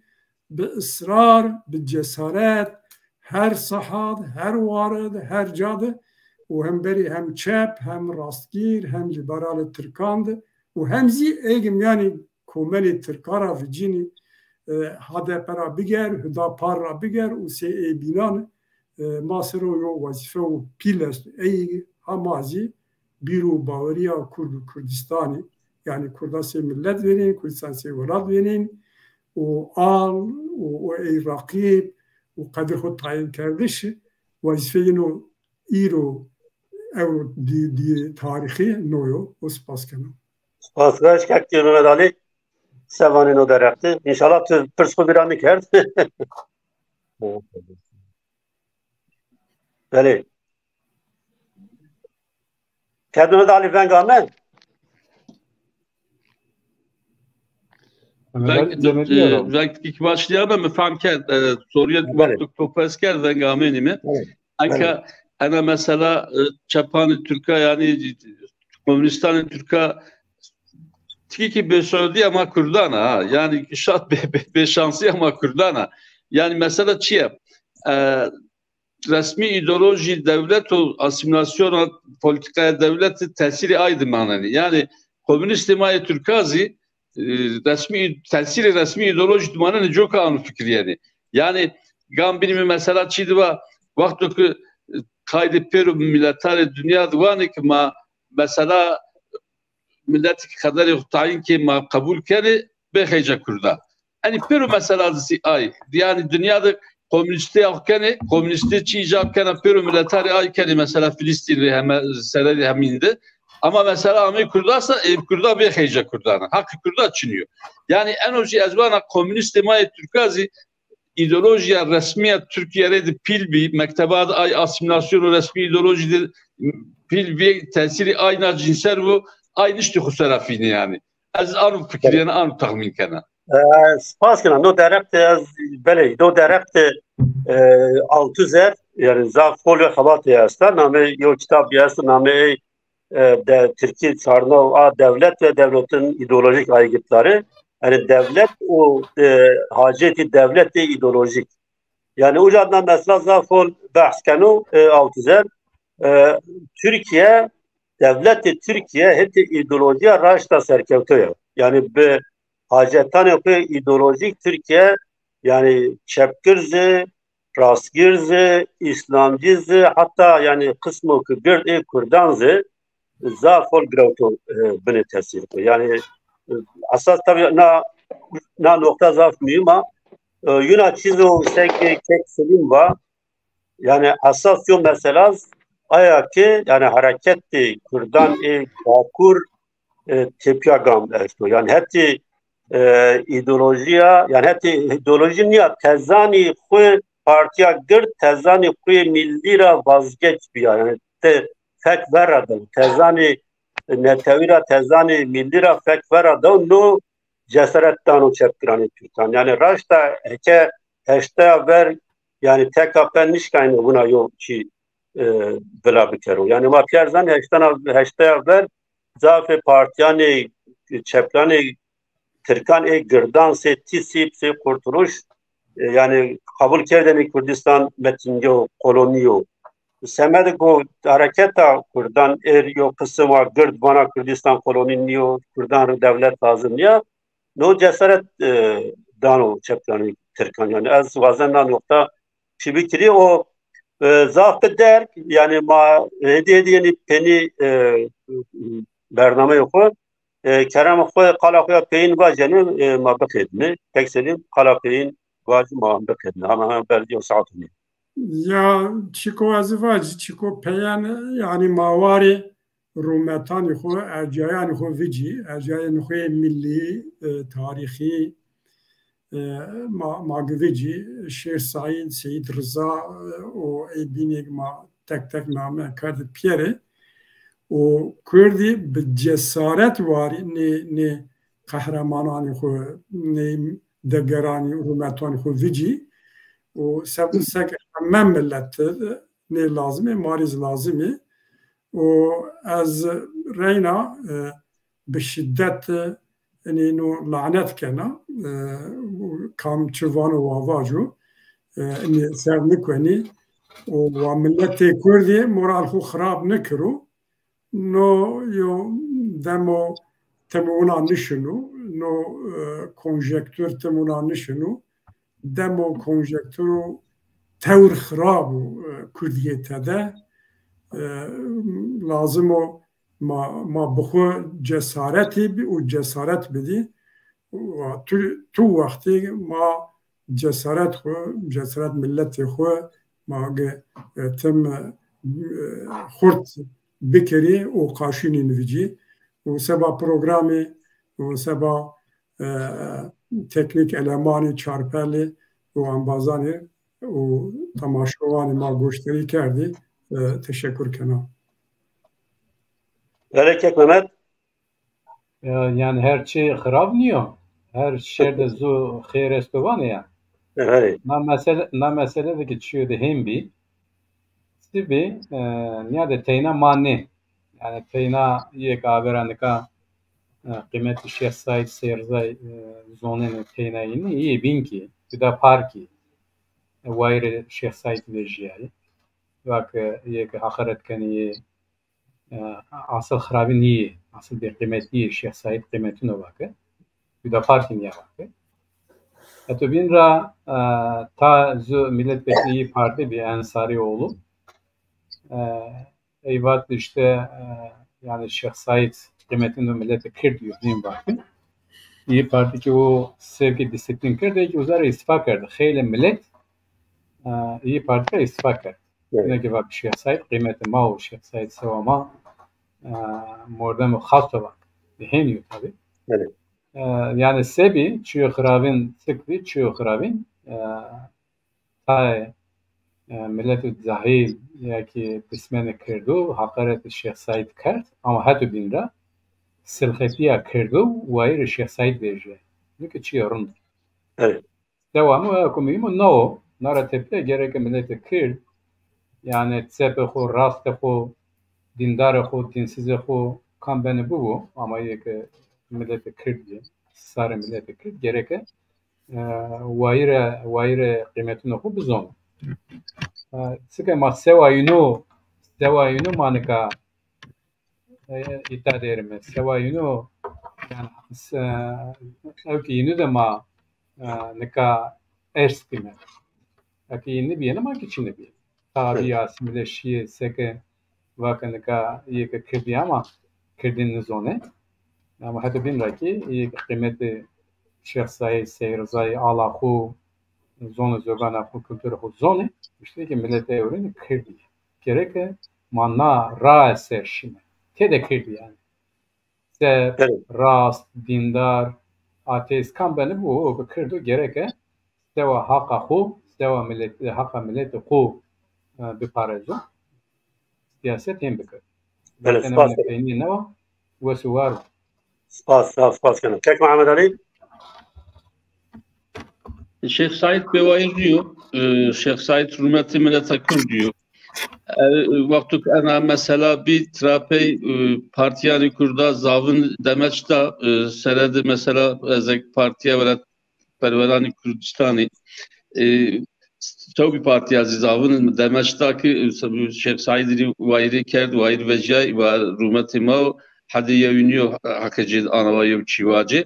bi israr, bi cesaret, her saha de, her ware de, her ca de û hemberî hem çep, hem rastgîr, hem lîberalê tirkan de û hem zî ey ke mîyanê komelê tirka ra vicînî, e, H D P ra biger, Hüdapar ra biger û sey ê bînan, e, ma ser o yo wezîfe û pîl esto. Ey ha ma zî bîr û bawerîya Kurd û Kurdistanî, yanî Kurda sey milet vênên, Kurdistan sey welat vênên û al û, û ey raqîb û qedir xo tayîn kerdiş wezîfeyê no îro ewro dî, dî tarîxî no yo. O spas keno. Spas, weş kek Mehmet Ali. Se vanê no derheq de. Înşallah tu pirs xo vîra nikerd. Belê. Kek Mehmet Ali, veng ame? Veng, e, veng ki başlîyabe mi fam kerd, e, sorîye wexto topas kerd, veng amênîme. Belê. Enka ena mesela, e, çepanê Tirka, yanî komunîstanê Tirka, tikî ki bêsewedîya ma Kurdan a, ha. Yanî şat bê, bê, bêşansîya ma Kurdan a. Yanî mesela çi ya? E, resmî îdeolojî dewlet û asîmîlasyona polîtîkaya dewlete tesîrê ay dimanenê. Yanî komunîstê ma yê Tirka zî, e, resmî, tesîrê resmî îdeolojî dimanenê, coka ano fikirîyenê. Yanî gam bînîme mesela çî de va, wexto ke, e, qaydê pêro miletarê dinya de vanê ke ma mesela miletê ke qederê xo tayîn kê ma qebul kenê, bêxeyca Kurda. Enî pêro mesela de zî ay. Yanî dinya de komunîstê aw kenê, komunîstê çî îcab kena, pêro miletarê ay kenê, mesela Filistîn rê heme, sererê hemîn de. Ama mesela amê Kurda se, ê Kurda bêxeyca Kurdan a. Haqê Kurda çinî yo. Yanî eno jî ez vana komunîstê ma yê Tirka zî îdeolojîya resmî ya Tirkîye rê de pîl bî, mekteba de ay asîmîlasyon û resmî îdeolojî de pîl bî, tesîrê ay na cînser bo, ay niştî xo ser a fînê yanî. Ez ano fikirîyena, ano texmîn kena. E, spas kena. No derheq de ez, belê, no derheq de, e, Althusser, yanî zaf hol ve xebatê esta. Nameyê yo kitabî esto, nameyê, e, de, tirkî çarnaw a devlet ve devletin ideolojik aygıtları. Yanî devlet û, e, hacetî devletê ideolojik. Yanî uca de mesela zaf hol behs keno, e, Althusser. E, Tirkîye, devletê Tirkîye hetê îdeolojîya raşta serkewto ya. Yanî bi hacetanê xo îdeolojîk Tirkîye, yanî çepgir zî, rastgir zî, îslamcî zî, heta yanî qismo ke gird ê kurdan zî zaf hol girewto, e, binê tesîr xo. Yanî, e, esas tabî na, na noqta zaf muhîm a. E, yuna çîzo seke kek Selîm va, yanî esas yo mesela z-, aya ke yanî hereketê kurdan ê Bakur, e, tepîya gam esto. Yanî hetê, e, îdeolojîya, yanî hetê îdeolojî nîya, tezanî xwu partîya gird tezanê xo yê mîllî ra vazgeç bîya. Yanî te fek vera dew. Tezanê netewî ra, tezanê mîllî ra fek vera dew. No cesaret dano çepgiranê tirkan. Yanî raşta heke heştaya ver, yanî T K P nişkayne wina yo çî e, vila bikero. Yanî ma pîyer zanî heştana, heştaya ver zafê partîyanê çeplanê tirkan ê girdan sey TİSİP, sey Kurtuluş, e, yanî qebul kerdênê Kurdistan metinî yo, kolonî yo. Semedê ku hereketa kurdan êr yo qisim a gird vana Kurdistan kolonî nîyo, kurdan rê dewlet lazim nîya. No cesaret, e, dano çeplanê tirkan. Yanî ez wazen na noqta çî bikirî û, e, zaf bi derg, yanî ma hêdî hêdî yenî penî, e, bernameyê xo, e, kerem xo qala xo ya peyîn vajenî, e, ma biqedînî. Tek sedî qala peyîn vajî ma biqedînî. Ama ha ber yew saet nî. Ya çiko ez vajî, çiko peyen, yanî ma warê rûmetanê xo, ercayanê xo vicî, ercayên xo yê millî, e, tarîxî, e, ma, ma gi vicî Şêx Seîd, Seyîd Riza, e, û ê bînê ma tek tek name kerdî pîyerê û kurdî bi cesaret warî nê, nê qehremananê xo, nê degeranî, rûmetanê xo vicî û se-, seke heme millet nê lazimê, ma rê zî lazimê. Û ez reyna, e, bi şîdet, e, inê no lanet kena, e, kam çi vano wa vaco, e, inê ser nikenî û wa miletê kurdî moral xo xirab nikiro. No yo demo tim wina nişino, no, e, konjektur tim wina nişino. Demo konjektur û tewr xirab o, e, kurdîyê tede. E, lazim o ma, ma bi xo cesaretî bi û cesaret bidî. Wa tu, tu wextî ma cesaret xo, cesaret miletê xo ma ge, e, tim, e, xurt bikerî û qaşînîn vicî. Û seba programê û seba, e, teknîk elemanê, çarpelê û embazanê û temaşewanê ma goşdarî kerdî, e, teşekur kena. Belê kek Mehmet. E, yanî her çî xirab nîyo. Her şer de zu xêr esto vanê ya. Erê. Na mesele, na mesele de ki çîyo de hên bî. Sibî, e, nîya de teyna ma nê. Yanî teyna yê ke avera nika, e, qîmetî Şêx Seîd Seyrzay, e, zonenê teyna înî, yê bîn kî, Huda Parkî, e, wayîrê Şêx Seîd vejîyayî. Va ke yê ke heqaret kenî yê, e, asil xirabî nîyê, asil bêqîmetî yê, Şêx Seîd qîmetîno va ke. Huda Parkî nîya va ke. Heto bîn ra, e, ta zu milletvekilî Yî Partî bî, Ensarîoğlu. E, ey vat îşte, e, yanî Şêx Seîd qîmetîno miletê Kird yo, nîn va ke. Yî Partî ki o sevkê dîsîplîn kerd, ey ki uza ra îstifa kerd. Xeylê milet, e, Yî Partî ra îstifa kerd. Evet. Îna ki va Şêx Seîd qîmetê ma o, Şêx Seîd sewa ma, e, mordemê xas o va. Hên yo tabî. Evet. E, yanî sebî çîyo xirabîn, sik bî çîyo xirabîn, e, tayê, e, miletê cahîl ya ki pismenê Kirdo heqaretê Şêx Seîd kerd, ama heto bîn ra silxetîya Kirdo wayîrê Şêx Seîd vejîyayî. Nike çîyo rind. Evet. Sewa mi, eko muhîm o na o. Na ra tepîya gereke miletê Kird, yanî çepê xo, rastê xo, dîndarê xo, dînsizê xo, kam benê bibo, ama yê ke miletê Kird bî, sarê miletê Kird gereke, e, wayîrê, wayîrê qîmetûnê xo bizon. E, çike ma sewa yînû, sewa yînû ma nika e, îta derime. Sewa yînû, yanî, e, ew ki yînû de ma, e, nika ers qîmet. Eke yînû bîyêne ma ki çînê bîyêne. Tabî asîmîle şîyê, seke vake nika yê ke Kirdî ama Kirdî nizonê. Ama heto bîn ra ki yê ke qîmetê Şêx Seîd, Seyîd Rizayî, ala xo, zonê zogana xo, kulturê xo zonê, îşte ki miletê ewrêne Kirdî. Gereke ma na raye ser şîme. Têde Kirdî yanî. Çep, rast, dîndar, ateîst kam benê bibo, o ke Kirdo gereke sewa haqa xo, sewa milet, e, heqa miletê xo, e, biparezo. Siyaset hên bikir. Belê, vatene spas. Peynî newa, wes û war. Spas, spas, spas kena. Kek Mehmet Ali? Şêx Saîd bêwayîr nîyo. E, Şêx Saîd rûmetê mileta Kurd yo. E, wexto ke ena mesela bî, tira pey, e, partîyanê Kurda zavin demeç da, e, sere de mesela ez eke Partîya Welat Perweranê Kurdistanî, e, sewbî partîya zî zavin demeç da ki, e, Şêx Saîdî rê wayîrê kerd, wayîr vecîyay, wa rûmetê ma o, hedê yewî nîyo, heqê cê de ana wa yew çî vacê.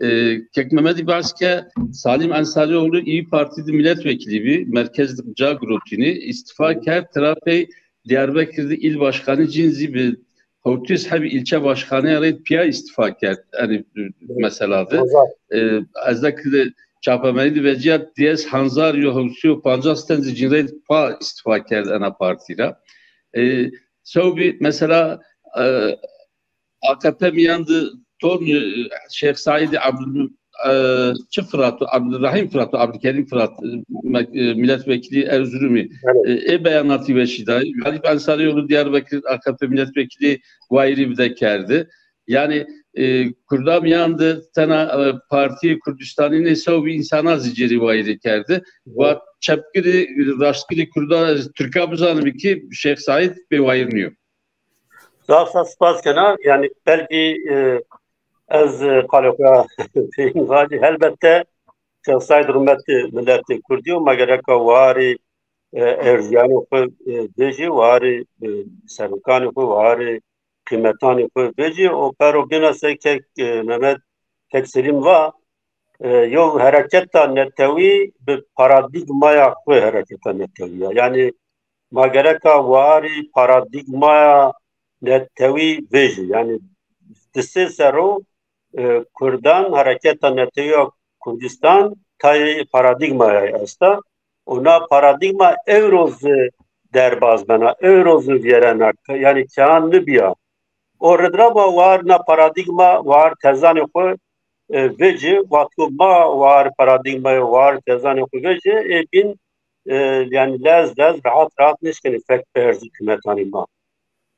E, Kek Memedî behs ke Salîm Ensarîoğlu İYİ Partî de miletwekîlî bî, merkez de ca girotînî, îstîfa kerd, tira pey Diyarbekir de îl başkanî cin zî bi hewtîs hebî îlçe başkanîya rê pîya îstîfa kerd. Enî mesela de. E, ez de ki de çapemenî de vecîya diyes hanzar yo hewsî yo pancas ten zî cin rê pa îstîfa kerd ena partî ra. E, sewbî mesela, e, A K P mîyan de tornî, e, Şêx Saîdî Abdul, e, çi Firat o, Abdurrahîm Firat o, Abdulkerîm Firat, e, me-, e, miletwekîlî Erzurumî, e, ê beyanatî weşî dayî. Galîb Ensarîoğlu Diyarbekir A K P miletwekîlî wayîrî bide kerdî. Yanî, e, Kurda mîyan de tena, e, Partîyê Kurdistanî nê sewbî însana zî cêrî wayîrî kerdî. Wa çepgirî, raştgirî Kurda, Tirka bizanibî ki Şêx Saîd bêwayîr nîyo. Zaf zaf spas kena. Yanî belkî, e, ez, e, qalê xo ya peyîn vacî. Helbette Şêx Saîd rûmetê miletê Kurdî yo, ma gereka warê, e, erziyanê xo, e, vejî, warê, e, serokanê xo, warê qîmetanê xo vejî. O pero bîna se kek, e, Mehmet, kek Selîm va, e, yew hereketa netewî bi paradîgmaya xo hereketa netewî ya. Yanî ma gereka warî paradîgmaya netewî vejî. Yanî di sê serro, e, Kurdan, hereketa netewî ya Kurdistan tayê paradîgmayayî esta. Û na paradîgma ewro zî derbaz bena, ewro zî vîyerena, yanî kehan nibîya. O rid ra ma war na paradîgma, war tezanê xo, e, vecî, wexto ma war paradîgmayê, war tezanê xo vecî, ê bîn, e, yanî lez lez, rehat rehat nêşkenê fek bierzê qîmetanê ma.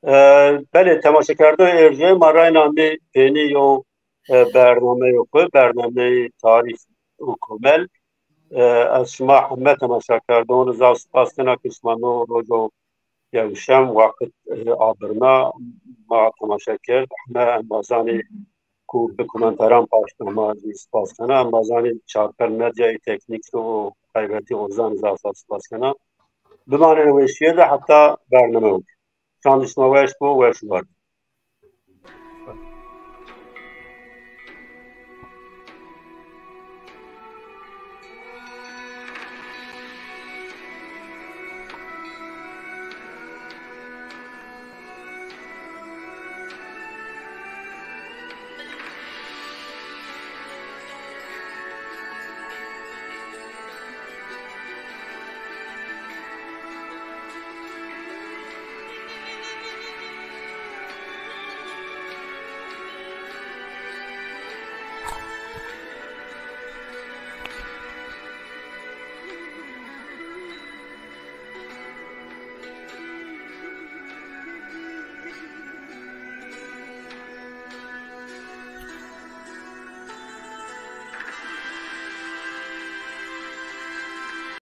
E, belê, temaşekerdoxê erjayê ma rayna amê pênî yew, e, bernameyê xo, bernameyê Tarîf û Komel. E, ez şima heme temaşekerdoxan zaf spas kena ke şima no rojo yewşem waqit, e, abirna ma temaşe kerd. Heme embazanê ku bi komentaran paşt da ma zî spas kena. Embazanê Çarpel Medyayê teknîk û taybetî Ozan zaf zaf spas kena. Bimanên weşîye de heta bername. Şan şima weş bo, weş û war.